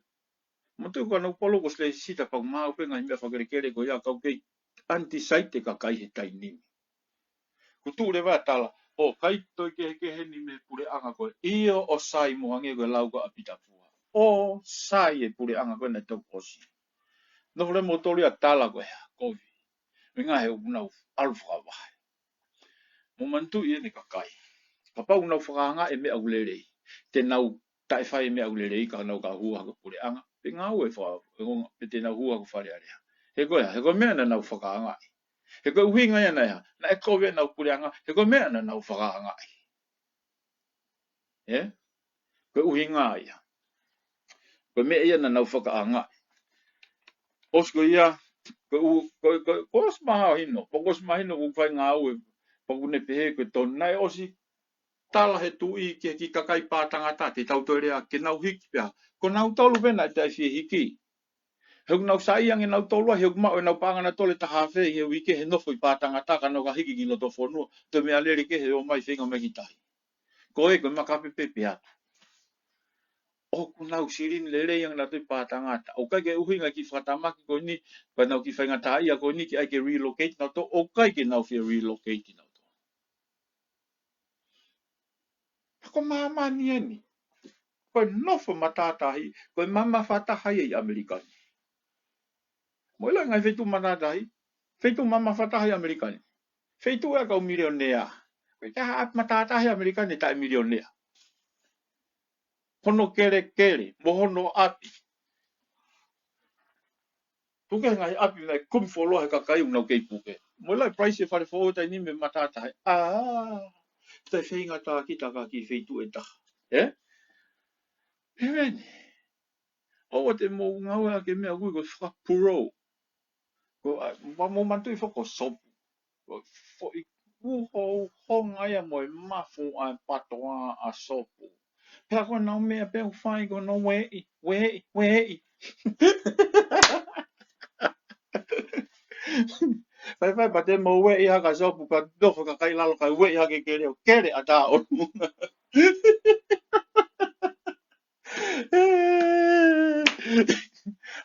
Manatuʻi ko Kanokupolu kuo ʻosi lēsisita pea ʻoku maʻu pē ngaahi meʻa fakakelekele ko ia ka ʻoku kei undecided e kakai he taimi ni. Kuo tuʻu leva e tala, ʻoku ʻikai toe kehekehe ni mei he puleʻanga ko ē. ʻIo ʻoku sai mo hangē ko e lau ko ē ʻa Pita Pua. ʻOku sai e puleʻanga ko ē naʻe toki ʻosi. Nofo leva moutolu ia ʻo tala ko e hā, kovi. Meʻa he ʻoku nau ʻalu fakavahe. Mou manatuʻi eni kakai. Kapau ʻoku nau fakaangaʻi e meʻa ʻoku lelei. Te nau ʻe fai meʻa ʻoku lelei ka nau ka hū hake puleʻanga. Pe ngāue fa, pe te nau hū hake Fale Alea. He ko e, he ko e meʻa naʻa nau fakaangaʻi. He ko e ʻuhinga ia naʻe, naʻe kovi ʻenau puleʻanga. He ko e meʻa naʻa nau fakaangaʻi. Ē? Ko e ʻuhinga ia. Ko e meʻa ia naʻa nau fakaangaʻi. ʻOsi ko ia, ko e ʻu-, ko, ko, ko ʻosi mahino, pea ko ʻosi mahino ʻoku fai ngāue, pea ʻoku ne pehē ko e tonu naʻe ʻosi tala he tuʻi ki he kiʻi kakai pātangata, te tau toe lea, ke nau hiki pē. Ko nautolu pē naʻe taʻe fie hiki. He ʻoku nau saiʻia ange nautolu ai, he ʻoku maʻu ʻenau paʻanga nautolu ʻe taha afe ʻi he uike he nofo ʻi pātangata ka nau ka hiki ki loto fonua, toe meʻalele kehe ʻo mai feinga mai ki tahi. Ko e, ko e makapepepe atu. ʻOku nau silini lelei ange nautolu ʻi pātangata. ʻOku ʻikai ke ʻuhinga ki fakatamaki ko eni, pea nau kiʻi faingataʻaʻia ko eni ke ʻai ke relocate nautolu, ʻoku ʻikai ke nau fie relocate nautolu. Ko māmani eni. Ko e nofo matātahi, ko e mamafa taha ia ʻi ʻAmelika ni. Mou ʻilo e ngaahi feituʻu matātahi, feituʻu mamafa taha ʻi ʻAmelika ni. Feituʻu ʻa e kau milionea. Ko e taha ʻapi matātahi ʻi ʻAmelika ni taʻe milionea. Hono kelekele, mo hono ʻapi. Puke ngaahi ʻapi naʻe kumi fuoloa he kakai ʻoku nau kei puke. Mou ʻilo e price e fale foʻou taimi ni mei matātahi. ʻĀ, taʻe feinga tā kita ka ki feituʻu ʻe taha. Ē? Heveni. ʻOua te mou ngāue ʻaki e meʻa ʻoku ui ko e fakapulou. Ko, ʻa, ma-, mou manatuʻi foki ko Sopu. Ko e foʻi uho, uhonga ia mo e mafu ʻa e patoa ʻa Sopu. Pea ko ʻenau meʻa pē ʻoku fai ko ʻenau ueʻi, ueʻi, ueʻi. Faifai pea te mou ueʻi hake ʻa Sopu, pea nofo e kakai ʻi lalo kae ueʻi hake kele, ʻo kele ʻa taʻo.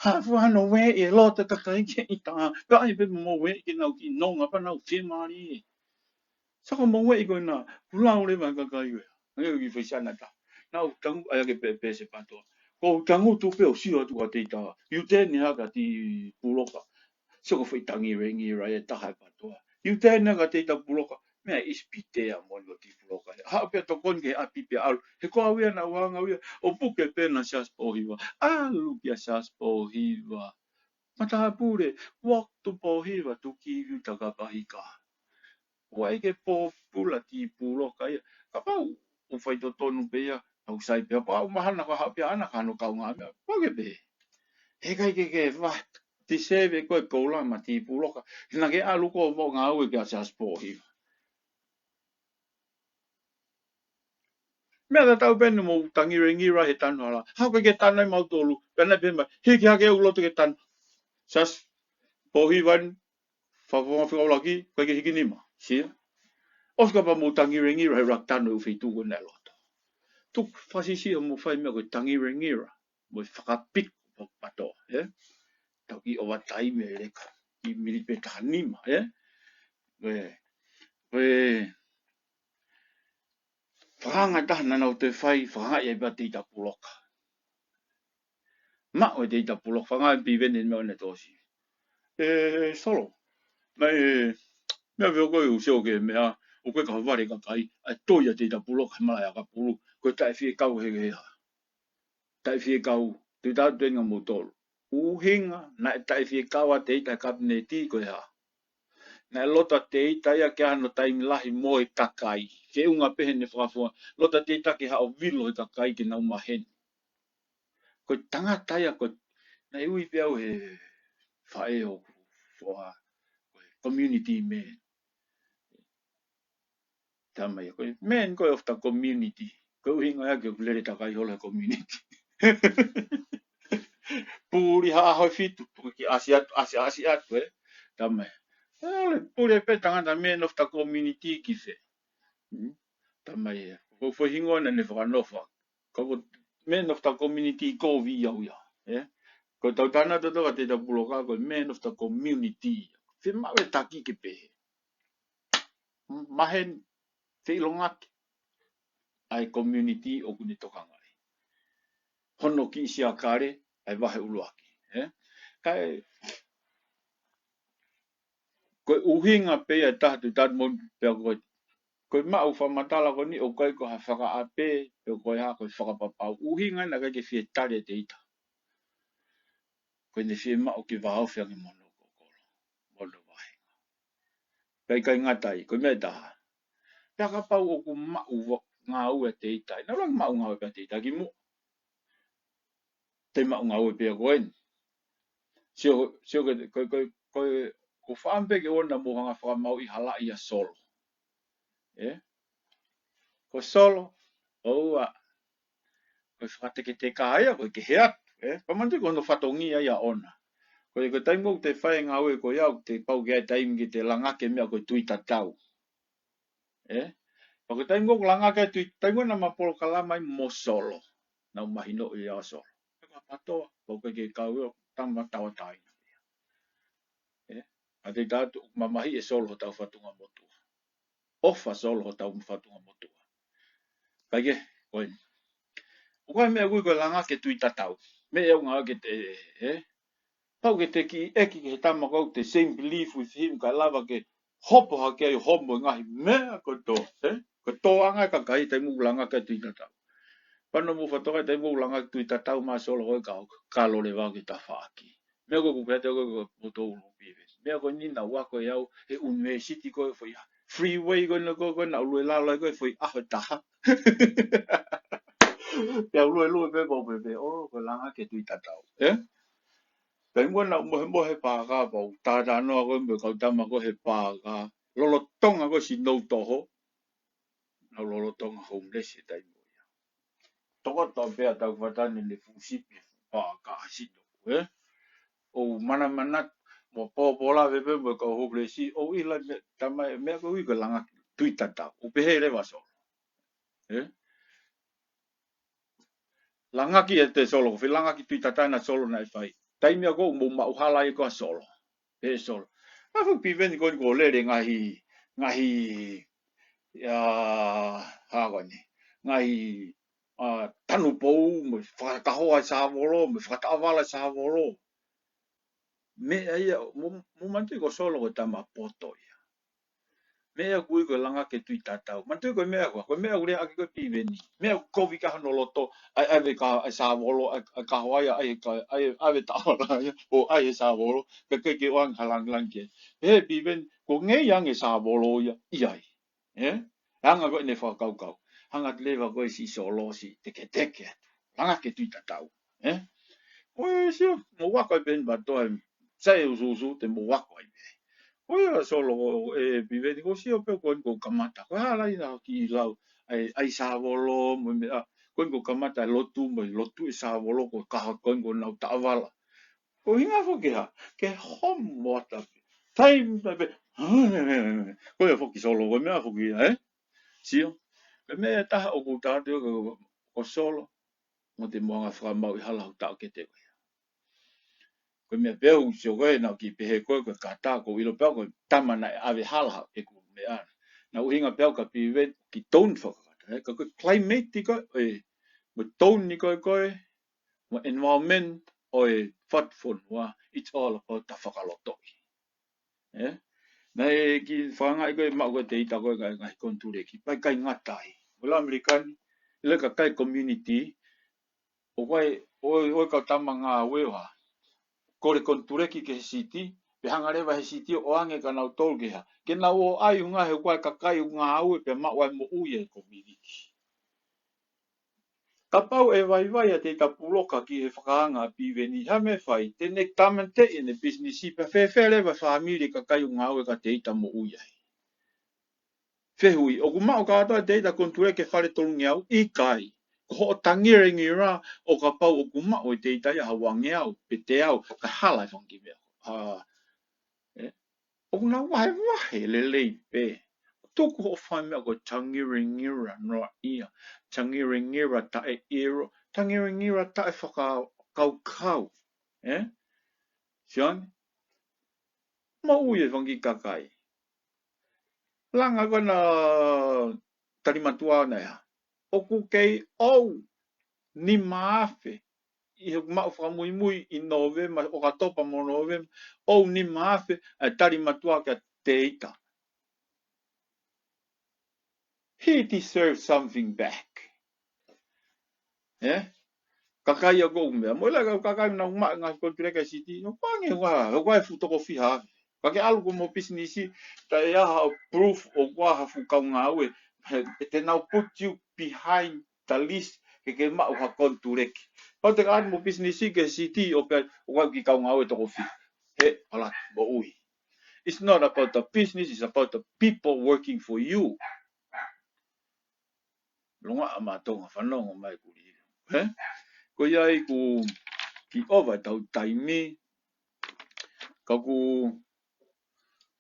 Haʻu ʻo ueʻi e loto e kakai ke ʻita. Ka ʻai pē mo ueʻi ke nau kiʻi nonga pea nau fiemālie. Saka mo ueʻi ko ena, kuo lau leva e kakai ʻo e. Ange ki fai sana ta. Nau tangu, ʻai ake pē, pē se patoa. Ko u tangutu pē ʻo sio atu ka te ʻita. U-turn hake ʻa Tipuloka. Sio ko e foʻi tangirangira e taha e patoa. U-turn hake ʻa Tēvita Puloka. Meʻa ʻi Sipitea mo ʻene Tipuloka. Haʻu pē ʻo tokoni ki he ʻapi pea ʻalu. He ko au ia naʻa ku hanga au ia ʻo puke pē ʻa Siaosi Pōhiva. ʻAlu kia Siaosi Pōhiva. Matāpule, walk to Pōhiva to give you takapahika. ʻOua ʻe ke pōpula Tipuloka ia. Kapau ʻoku faitotonu pē ia, ʻoku sai pē, pea ʻoku mahalo naʻa ku haʻu pē ʻana ka hano kaungāmeʻa. Pau ke pē. He ʻikai ke ke va, ti seve ko e koula ma Tipuloka. He naʻa ke ʻalu ko ē ʻo ngāue kia Siaosi Pōhiva. Meʻa tatau pē eni mo e tangirangira he tanu hala. Haʻu ke ke tanu ai mautolu. Pea naʻe pehē mai, hiki hake ʻoku loto ke tanu. Siaosi Pōhiva ni, fakafofonga fika ʻuluaki, ʻikai ke hiki nima. Sia. ʻOsi kapau mo e tangirangira he ʻuluaki tanu ʻo e feituʻu ko ē naʻe loto. Tuku fakasiʻisiʻi hoʻomou fai meʻa ko e tangirangira. Mo e fakapiko patoa, ē? Tau kiʻi ʻova taimi e leka. Kiʻi miniti pē taha nima, ē? Ē, ē, fakaanga taha naʻa nau toe fai, fakaanga ia pea Tēvita Puloka. Maʻu e Tēvita Puloka, fakaanga e piveni meʻa ʻo ne tō ʻosi. Ē, Solo. Mai, ē, meʻa veo ko e ʻusi ʻo ke meʻa, ʻoku ke ka vale kakai, ʻai toi ʻa Tēvita Puloka, he malaʻe ʻakapulu, ko e taʻe fie kau he, he ha. Taʻe fie kau, te tau tuenga mo tolu. ʻUhinga, naʻe taʻe fie kau ʻa Tēvita he kapineti ko e hā. Naʻe loto ʻa Tēvita ia ke ʻai hano taimi lahi mo e kakai. Ke unga pē heʻene fakafofonga. Loto ʻa Tēvita ke haʻu ʻo vilo he kakai ke nau maheni. Ko e tangata ia ko e, naʻe ui pē au he faʻē ʻoku foha, ko e community man. Tama ia, ko e man ko ē of the community. Ko e ʻuhinga ia ke lele takai holo he community. Puli ha ʻaho ʻe fitu, puke ke ʻasi atu, ʻasi, ʻasi atu, ē. Tama ia. ʻAlu puli pē tangata man of the community ki fē. Hmm? Tama ia. Ko e foʻi hingoa naʻa ne fakanofo. Ko e man of the community ko e ʻuhinga ia, ē? Ko e tau tana toto ka Tēvita Puloka, ko e man of the community. Fiemaʻu e taki ke pehē. Maheni, feʻilongaki. ʻA e community ʻoku ne tokanga ai. Hono kiʻi siakale, ʻa e vahe ʻuluaki, ē? Kae, ko e ʻuhinga pē ia ʻe taha te u tanu mo pea ko e ko e maʻu fakamatala ko eni ʻoku ʻikai ko ha fakaʻape, pe ko e hā ko e fakapapau. ʻUhinga naʻe ʻikai ke fie tali ʻe Teita. Ko ʻene fiemaʻu ke vāofi ange mo hono kokolo, mo hono vahenga. Pea ʻikai ngata ai, ko e meʻa ʻe taha. Pea kapau ʻoku maʻu va-, ngāue ʻa Teita. Naʻe ʻuluaki maʻu ngāue pē ʻa Teita kimuʻa. Te maʻu ngāue pē ia ko eni. Sio, sio ke, ko, ko, ko, ko fakaʻamu pē ke ʻoua naʻa mou hanga ʻo fakamāuʻi halaʻi ʻa Solo. Ē? Ko Solo, ʻoua. Ko e fakateketeka ia, ko e kehe atu, ē? Pea manatuʻi ko hono fatongia ia ʻoʻona. Ko e, ko e taimi ʻoku te fai e ngāue ko ia, ʻoku te pau ke ʻi ai e taimi ke te langaki e meʻa ko e tui tatau. Ē? Pea ko e taimi ʻoku langaki ai e tui, taimi ʻoku naʻa ma polokalama ai mo Solo. Naʻa ku mahinoʻi ia ʻa Solo. Pea ko e PTOA, pea ʻoku ʻikai ke kau ia, tama tauʻatāina ia. Ē? ʻA Teita atu, mamahiʻi ʻe Solo hotau fatunga motuʻa. ʻOfa Solo hotau fatunga motuʻa. Kae kehe, ko eni. ʻOku ʻi ai e meʻa ʻoku ui ko e langaki e tui tatau. Meʻa ʻoku ngāueʻaki ʻe te, ē? Pau ke te kiʻi ʻeke ki he tama ko ē ʻoku te same belief with him, kae lava ke hopo hake ai ʻo homo e ngaahi meʻa kotoa, ē? Ko e tōʻonga e kakai taimi ʻoku langaki ai e tui tatau. Pea naʻa mou fakatokangaʻi taimi ʻoku langaki e tui tatau mo Solo ko ē ka, ka lole vau ke tafaʻaki. Meʻa ko ē ʻoku pehē atu ko ē ko e poto ulu pive. Meʻa ko eni naʻa ku ako ʻe au he university ko ē foʻi ʻaho. Freeway ko eni ko ē, ko ē naʻa ku lue lalo ai ko ē foʻi ʻaho ʻe taha. Pea u luelue pē pau pē pē, ʻo, ko e langaki e tui tatau. Ē? Pea ʻi muʻa naʻa ku mohemohe he paaka, pea u talanoa ko ē mo e kau tama ko ē he paaka. Lolotonga ko ē siʻi nou toho. Naʻa ku lolotonga homeless he taimi ko ia. Tokoto pē ʻa Taufatane ne fuʻu sipi he fuʻu paaka ʻa siʻi nou, ē? ʻO manamanatu, mo pōpōlave pē mo e kau homeless, ʻo ʻilo e meʻa, tama e meʻa ko ē ʻoku ui ko e langaki e tui tatau. ʻOku pehē leva ʻa Solo. Ē? Langaki ʻe te Solo, ko e foʻi langaki e tui tatau ʻa Solo naʻe fai. Taimi ia ko ē ʻoku mou maʻu hala ai ko ē ʻa Solo. Pehē ʻe Solo. Naʻe fuʻu piveni ko eni ko e lele ngaahi, ngaahi, ʻa, hā ko eni. Ngaahi, ʻa, tanupou, mo e fakakahoa e sāvolo, mo e fakataʻovala e sāvolo. Meʻa ia, mou, mou manatuʻi ko Solo ko e tama poto ia. Meʻa ʻoku ui ko e langaki e tui tatau. Manatuʻi ko e meʻa ko ē, ko e meʻa ʻoku lea ʻaki ko ē piveni. Meʻa ʻoku kovi ki ai hono loto, ʻai, ʻai ʻave ka, ʻai sāvolo, ʻai, ʻai kahoa ia, ʻai, ka, ʻai, ʻave taʻovala ia, ʻo ʻai he sāvolo, ka ʻikai ke ʻoange ha langilangi ki ai. He piveni, ko e ngei ange sāvolo ia, ʻi ai. Ē? Hanga ko ē ʻene fakakaukau. Hanga atu leva ko ē siʻi Solo siʻi teketeke atu. Langaki e tui tatau. Ē? Ko e sio, mou ako ai pē eni PTOA, sai e usuusu te mou ako ai pē. Ko ia Solo ko ē piveni, ko e sio pē ko eni ʻoku kamata. Ko e hā leva ʻena kiʻi lau, ʻai, ʻai sāvolo, mo e meʻa, ko eni ʻoku kamata e lotu, mo e lotu e sāvolo, ko e kahoa ko eni ʻoku nau taʻovala. Ko e ʻuhinga foki ke hā, ke homo atu pē. Taimi pē. Ko ia foki Solo, ko e meʻa foki ia, ē? Sio. Ko e meʻa ʻe taha ʻoku ou tala atu ko, ko Solo, mou te mou hanga ʻo fakamāuʻi hala hoʻo taʻokete ko ia. Ko e meʻa pē ʻoku sio ko ē, naʻa ku kiʻi pehē ko ē, ko e kata, ʻoku ou ʻilo pē au ko e tama naʻe ʻave hala ʻeku meʻa. Naʻe ʻuhinga pē au kia Piveni, kiʻi tone fakakata, ē? Ka ko e climate ko ē, mo e tone ko ē, ko e mo e environment ʻo e fatu fonua, it's all about ta fakalotoʻi. Ē? Naʻe kiʻi fakangaʻi ko ē maʻu ko ē ʻe Teita ko ē ngaahi, ngaahi konituleki, pea ʻikai ngata ai. ʻUluaki ʻAmelika ni, ʻilo e kakai community, ʻoku ʻi ai, ʻo, ʻo e kau tama ngāue ʻo hā. Kole konituleki ki he siti, pea hanga leva he siti ʻo ʻoange kia nautolu ke hā. Ke nau ō ʻai ʻo ngāue he ʻoku ʻi ai e kakai ʻoku ngāue pea maʻu ai e moʻui e community. Kapau ʻe vaivai ʻa Teita Puloka ki he fakaanga ʻa Piveni, hā e meʻa ʻe fai, te ne tāmateʻi ʻene pisinisi pea fēfē leva e fāmili e kakai ʻoku ngāue kia Teita moʻui ai. Fehuʻi, ʻoku maʻu kātoa ʻe Teita konituleki e fale tolungeau? ʻIkai. Ko hoʻo tangirangira ʻo kapau ʻoku maʻu ʻe Teita ia ha uangeau, pe teau, kae hala e fanga kiʻi meʻa. ʻA, ē? ʻOku nau vahevahe lelei pē. Tuku hoʻo fai meʻa ko e tangirangira noaʻia. Tangirangira taʻeʻilo. Tangirangira taʻefakakaukau. Ē? Sione? Moʻui e fanga kiʻi kakai. Langa ko ena tali matuʻa ʻoʻona ia. ʻOku kei ʻou nima afe. ʻI heʻeku maʻu fakamuimui ʻi Nōvema, ʻOkatopa mo Nōvema, ʻou nima afe ʻa e tali matuʻa kia Teita. He deserves something back. Eh? Kakai ʻoku meʻa. Mo e lahi ʻa e kakai naʻa nau maʻu e ngaahi konituleki ʻa e city. ʻOku ʻi ai e ngaahi, ʻoku ʻi ai e fuʻu toko fiha. Ka ke ʻalu ko hoʻomo pisinisi, taʻe ʻi ai ha proof ʻoku ʻi ai ha fuʻu kau ngāue. He, he te nau put you behind the list ke ke maʻu ha konituleki. Pau te ke ʻalu mo pisinisi ki he city ʻo pehē ʻoku ʻi ai e kiʻi kau ngāue toko fiha. He, hala, moʻui. It's not about the business, it's about the people working for you. Longaʻa maʻa Tonga, fanongo mai Kuliʻi. He? Ko ia ai ʻoku kiʻi ʻova ʻetau taimi, ka ʻoku,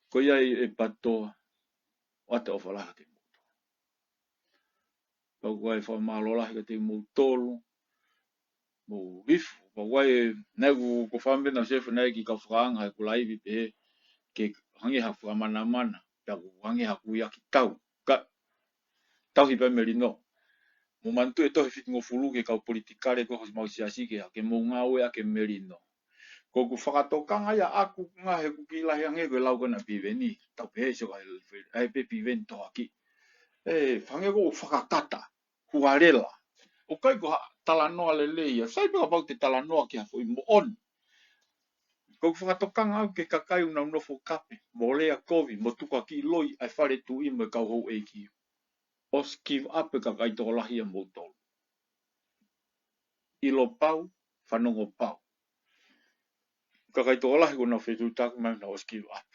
ko ia ai ʻe Pato, ʻoatu e ʻofa lahi kiate kimoutolu. Pea ʻoku ou fakamālō lahi kiate kimoutolu, mo hifo, pea ʻoku ʻi ai, naʻe ʻoku, ʻoku ou fakaʻamu pē naʻa ku sio naʻe ʻi ai e kiʻi kau fakaanga he ʻeku laivi pehē, ke hangē ha fakamanamana, pea ʻoku hangē ha kui ʻaki tau. Ka, tauhi pē melino. Mou manatuʻi e tohi fitungofulu ki he kau politikale ko ē ʻo homau siasi ke, ke mou ngāueʻaki e melino. Ko ʻeku fakatokanga ia ʻaʻaku ngaahi ʻeku kiʻi lahi ange ko e lau ko ena ʻa Piveni. Tau pehē sio ka ʻi ai pē Piveni tohaki. ʻE, hangē ʻoku ou fakakata. Hualela. ʻOku ʻikai ko ha talanoa lelei ia. Sai pē kapau te talanoa ki ha foʻi moʻoni. Ko ʻeku fakatokanga au ki he kakai ʻoku nau nofo kape, mo lea kovi, mo tuku ha kiʻi loi ʻa e fale tuʻi mo e kau houʻeiki. ʻOsi give up e kakai tokolahi ʻia moutolu. ʻIlo pau, fanongo pau. Kakai tokolahi ʻoku nau fetuʻutaki mai naʻa nau ʻosi give up.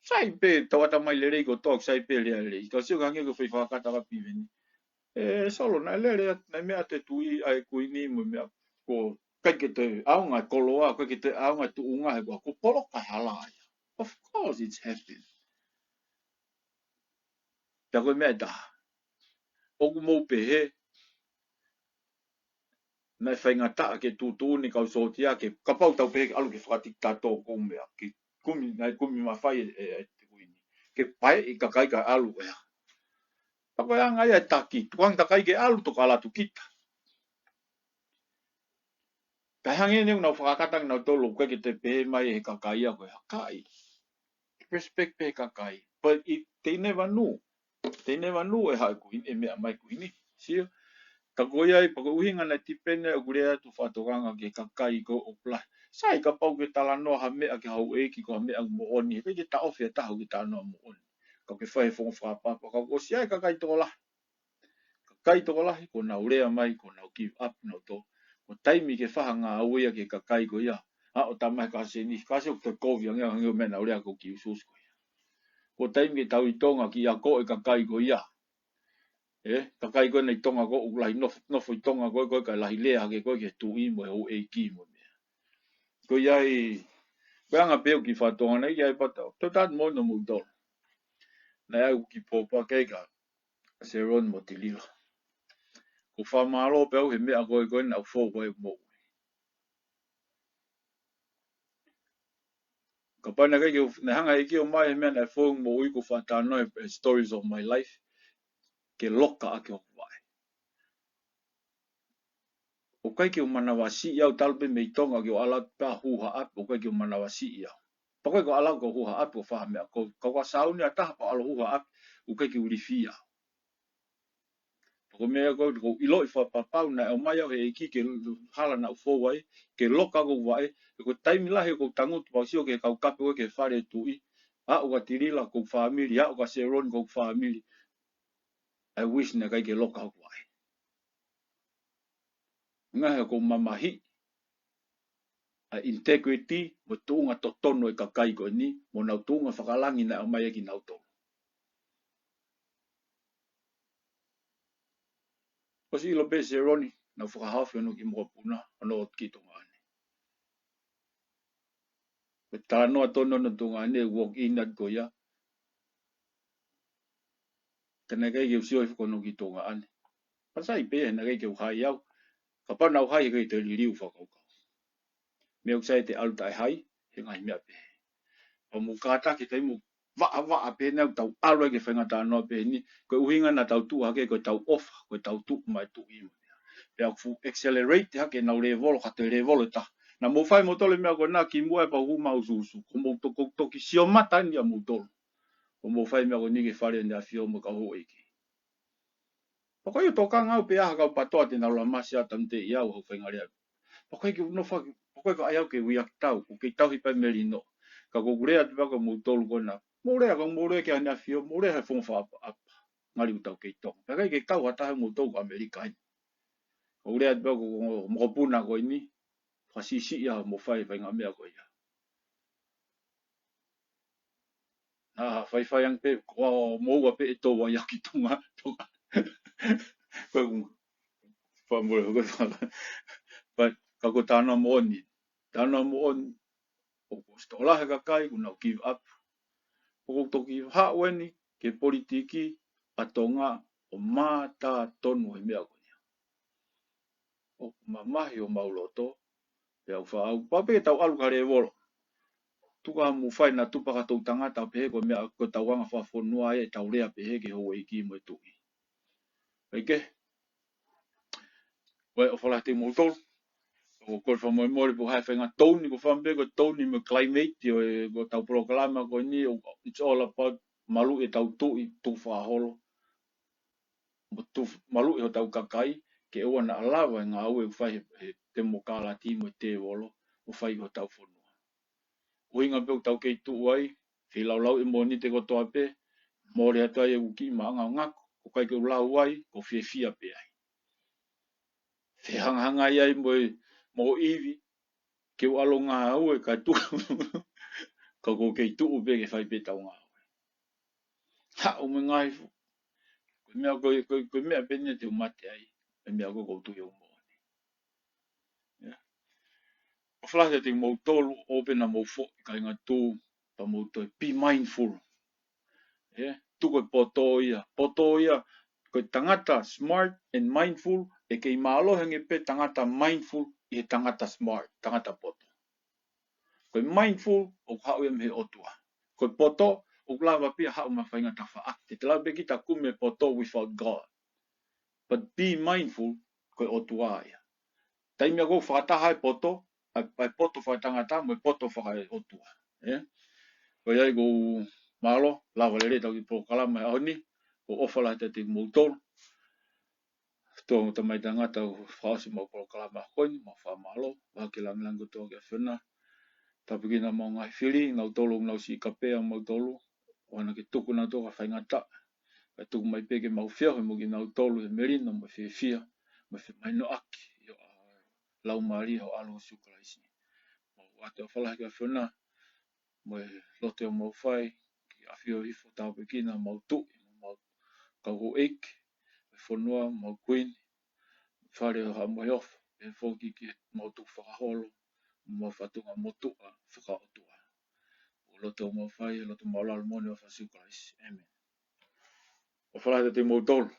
Sai pē, tau ʻatamai lelei kotoa, sai pē lea lelei. Tau sio ki he ngaahi ko e foʻi fakakata ʻa Piveni. ʻE, Solo, naʻe lele, naʻe meʻa atu e tuʻi ʻa e kuini mo e meʻa ko ē ʻikai ke toe ʻaonga e koloa, ʻikai ke toe ʻaonga e tuʻunga he ko e, ko e poloka e hala ia. Of course it's happened. Pea ko e meʻa ʻe taha. ʻOku mou pehē, naʻe faingataʻa ke tuʻutuʻuni kau sōtia ke kapau tau pehē ke ʻalu ke fakatikitatō ko e meʻa, ke kumi, naʻe kumi mafai e, e, e kuini. Ke paeʻi kakai kae ʻalu ʻe ia. Pea ko e anga ia e taki, tukuange kakai ke ʻalu toka latu kita. Kae hangē ni ʻoku nau fakakata kinautolu ʻoku ʻikai ke toe pehē mai ʻe he kakai ia ko e hakaʻi. Respect pē he kakai. But it, they never knew. They never knew ʻe haʻu e kuini, ʻe meʻa mai e kuini. Sio? Ka ko ia ai, pea ko e ʻuhinga naʻe tipeni ai ʻeku lea atu fakatokanga ki he kakai ko ē ʻoku lahi. Sai kapau ke talanoa ha meʻa ki ha houʻeiki ko ha meʻa moʻoni. He ʻikai ke taʻofi ʻe ha taha ke talanoa moʻoni. Ka ke fai he founga fakapapa. Ka ʻoku ʻosi ʻi ai e kakai tokolahi. Kakai tokolahi, ʻoku nau lea mai, ʻoku nau give up, nau tō. Ko e taimi ke fai ha ngāue ia ki he kakai ko ia. ʻA, ʻo tamahi ka seni, ka se ʻoku te kovi ange, ange ʻo meʻa nau lea ko e kiʻi usuusu ko ia. Ko e taimi ke tau ʻi Tonga ke ako e kakai ko ia. ʻE, kakai ko ena ʻi Tonga ko ē, ʻoku lahi nofo, nofo ʻi Tonga ko ē, ko e kakai lahi lea hake ko ē ki he tuʻi mo e houʻeiki mo e meʻa. Ko ia ai, ko e anga pē ʻeku kiʻi fakatokanga ʻi ai Pato, tau tātu mo no moutolu. Naʻe ʻi ai ʻeku kiʻi pōpoaki ka Seron mo Tilila. ʻOku ou fakamālō pē au he meʻa ko ē ko ena ʻoku fou ko ē moʻui. Kapau naʻe ʻikai ke u, naʻe hanga ʻe he ʻEiki ʻo ʻomai he meʻa naʻe fou moʻui ʻoku ou fakatalanoa he Stories of My Life. Ke loka ʻaki hoku vaʻe. ʻOku ʻikai ke u manavasiʻi au talu pē mei Tonga ke u ʻalu atu pē ʻo hū ha ʻapi, ʻoku ʻikai ke u manavasiʻi au. Pea ko e ko e ʻalu au ke u hū ha ʻapi ʻo fai ha meʻa ko, ka ʻoku ou sāuni ʻa taha pea u ʻalu ʻo hū ha ʻapi, ʻoku ʻikai ke u ilifia. Pea ko e meʻa ko ē ʻoku ou ʻiloʻi fakapapau naʻe ʻomai au he ʻEiki ke hala naʻa ku fou ai, ke loka hoku vaʻe, he ko e taimi lahi ʻoku ou tangutu pea u sio ki he kau kape ko ē ki he fale tuʻi, aʻu kia Tilila ko e fāmili, aʻu kia Seron ko e fāmili. I wish naʻe ʻikai ke loka hoku vaʻe. Ngaahi ʻoku ou mamahiʻi ʻa e integrity mo e tuʻunga totonu e kakai ko eni, mo honau tuʻunga fakalangi naʻe ʻomai ʻe kinautolu. ʻOsi ʻilo pē Seroni, naʻa ku fakahaofi hono kiʻi mokopuna, hono ō ki Tonga ni. Ko e talanoa tonu hono Tonga ni, walk in atu ko ia. Ka naʻe ʻikai ke u sio hifo ki hono kiʻi Tonga ni. Pea sai pē, naʻe ʻikai ke u hai au. Kapau naʻa ku hai he ʻikai te u liliu fakakaukau. Meʻa ʻoku sai te u ʻalu taʻe hai, he ngaahi meʻa pehē. Pea mou kātaki taimi mou vaʻavaʻa pē naʻa tau ʻalu ai ki he faingataʻa noa pehē ni, ko e ʻuhinga naʻa tau tuʻu hake, ko ʻetau ʻofa, ko ʻetau tuʻu mai tuʻi mo e meʻa. Pea ʻoku fuʻu accelerate hake ʻenau lēvolo, ka toe lēvolo ʻe taha. Naʻa mou fai moutolu e meʻa ko ena kimuʻa pea u hū mai ʻo usuusu. Ko mou toki, toki sio mata ni ʻa moutolu. ʻo mou fai meʻa ko eni ki he Fale ʻEne ʻAfio mo e kau houʻeiki. Pea ko e tokanga au pē ʻa e kau PTOA te nau lamasi ʻa e tanu te i au hau faingalea. Pea ko e ke uno faki, pea ko e ka ai au ke ui aki tau, ʻoku kei tauhi pē melino. Ka ʻoku ou lea atu pē ko moutolu ko ena. Mou lea, ka mou lea ki ʻEne ʻAfio, mou lea he fonga fakaʻapaʻapa. Ngali ʻoku tau kei Tonga. Pea ʻikai ke kau ha taha moutolu ko ʻAmelika eni. ʻOku ou lea atu pē ko, ko mokopuna ko eni. Fakasiʻisiʻi ʻa hoʻomou fai, faingamālie ko ia. Nā, faifai ange pē, ko au moua pē ʻe tau ai ʻaki Tonga, Tonga. Ko e, fakamolemole, ko e faka-, but, ka ko e talanoa moʻoni. Talanoa moʻoni, ʻoku ʻosi tokolahi e kakai, kuo nau give up. ʻOku toki haʻu eni, ki he politiki, ʻa Tonga, ʻo mātā tonu he meʻa ko ia. ʻOku mamahi homau loto, pea u faʻa, pau pē ke tau ʻalu ki he lēvolo. Tuku haʻamou fai na tupa ka tau tangata pehē ko e meʻa ko e tau anga fakafonua ʻe tau lea pehē ki he houʻeiki mo e tuʻi. ʻEke, ʻoku ou ʻofa lahi atu kiate kimoutolu. ʻOku ou kole fakamolemole pe ko e hā e faʻahinga tone, ko e fakaʻamu pē ko e tone mo e climate, ʻo e, ko e tau polokalama ko eni, ʻo, it's all about maluʻi e tau tuʻi, tukufakaholo. Mo tu-, maluʻi hotau kakai, ke ʻoua naʻa lava e ngāue ʻoku fai he, he temokalati mo e tēvolo, ʻoku fai hotau fonua. ʻUhinga pē ʻoku tau kei tuʻu ai, feilaulau ʻe Mōnite kotoa pē, mole atu ai ʻeku kiʻi maʻanga ʻo ngako, ʻoku ʻikai ke u lau ai, ʻoku ou fiefia pē ai. Fehangahangai ai mo e, mo ivi, ke u ʻalu ngāue ka tuʻu, ka ʻoku ou kei tuʻu pē ke fai pē tau ngāue. Haʻu mo e ngaahi fu-, ko e meʻa ko e, ko e, ko e meʻa pē eni te u mate ai, e meʻa ko e ʻoku ou tui ʻoku moʻoni. ʻIa. ʻOfa lahi atu kiate kimoutolu, ʻoua pē naʻa mou foʻi, kāinga, tuʻu, pea mou toe be mindful. ʻIa, tuku e poto ia, poto ia, ko e tangata smart and mindful, ʻe kei mālohi ange pē tangata mindful ʻi he tangata smart, tangata poto. Ko e mindful, ʻoku haʻu ia mei he ʻOtua. Ko e poto, ʻoku lava pē ia haʻu mei he faʻahinga tafaʻaki. Te te lava pē kita kumi e poto without God. But be mindful, ko e ʻOtua ia. Taimi ʻoku fakataha e poto, ʻa e, ʻa e poto fakatangata mo e poto fakaʻotua. ʻE? Ko ia ai ʻoku ou mālō, lava lelei ʻetau kiʻi polokalama he ʻaho ni, ʻoku ou ʻofa lahi atu kiate kimoutolu. Tō mo tamai tangata ʻoku fakaʻosi ʻemau polokalama ko eni, mau fakamālō, ʻofa ke langilangi kotoa ki he ʻAfiona. Tāpuekina homau ngaahi fili, nautolu ʻoku nau siʻi kapea mautolu, ʻoua naʻa ke tuku nautolu ki ha faingataʻa. Kae tuku mai pē ke mau feohi mo kinautolu he melino mo e fiefia, mo e femahinoʻaki, ʻi ho Laumālie, ho ʻAlo ko Sīsū Kalaisi. Mau ʻoatu e ʻofa lahi ki he ʻAfiona, mo e lotu ʻoku mau fai, ke ʻafio hifo tāpuekina homau tuʻi, mo homau kau houʻeiki, mo e fonua, mo homau kuini, Fale ʻo Haʻa Moheofo, pehē foki ki heʻemau tukufakaholo, mo homau fatunga motuʻa fakaʻotua. Ko e lotu ʻoku mau fai, lotu maʻulalo moʻoni ʻi he huafa ʻo Sīsū Kalaisi. ʻĒmeni. ʻOfa lahi atu kiate kimoutolu.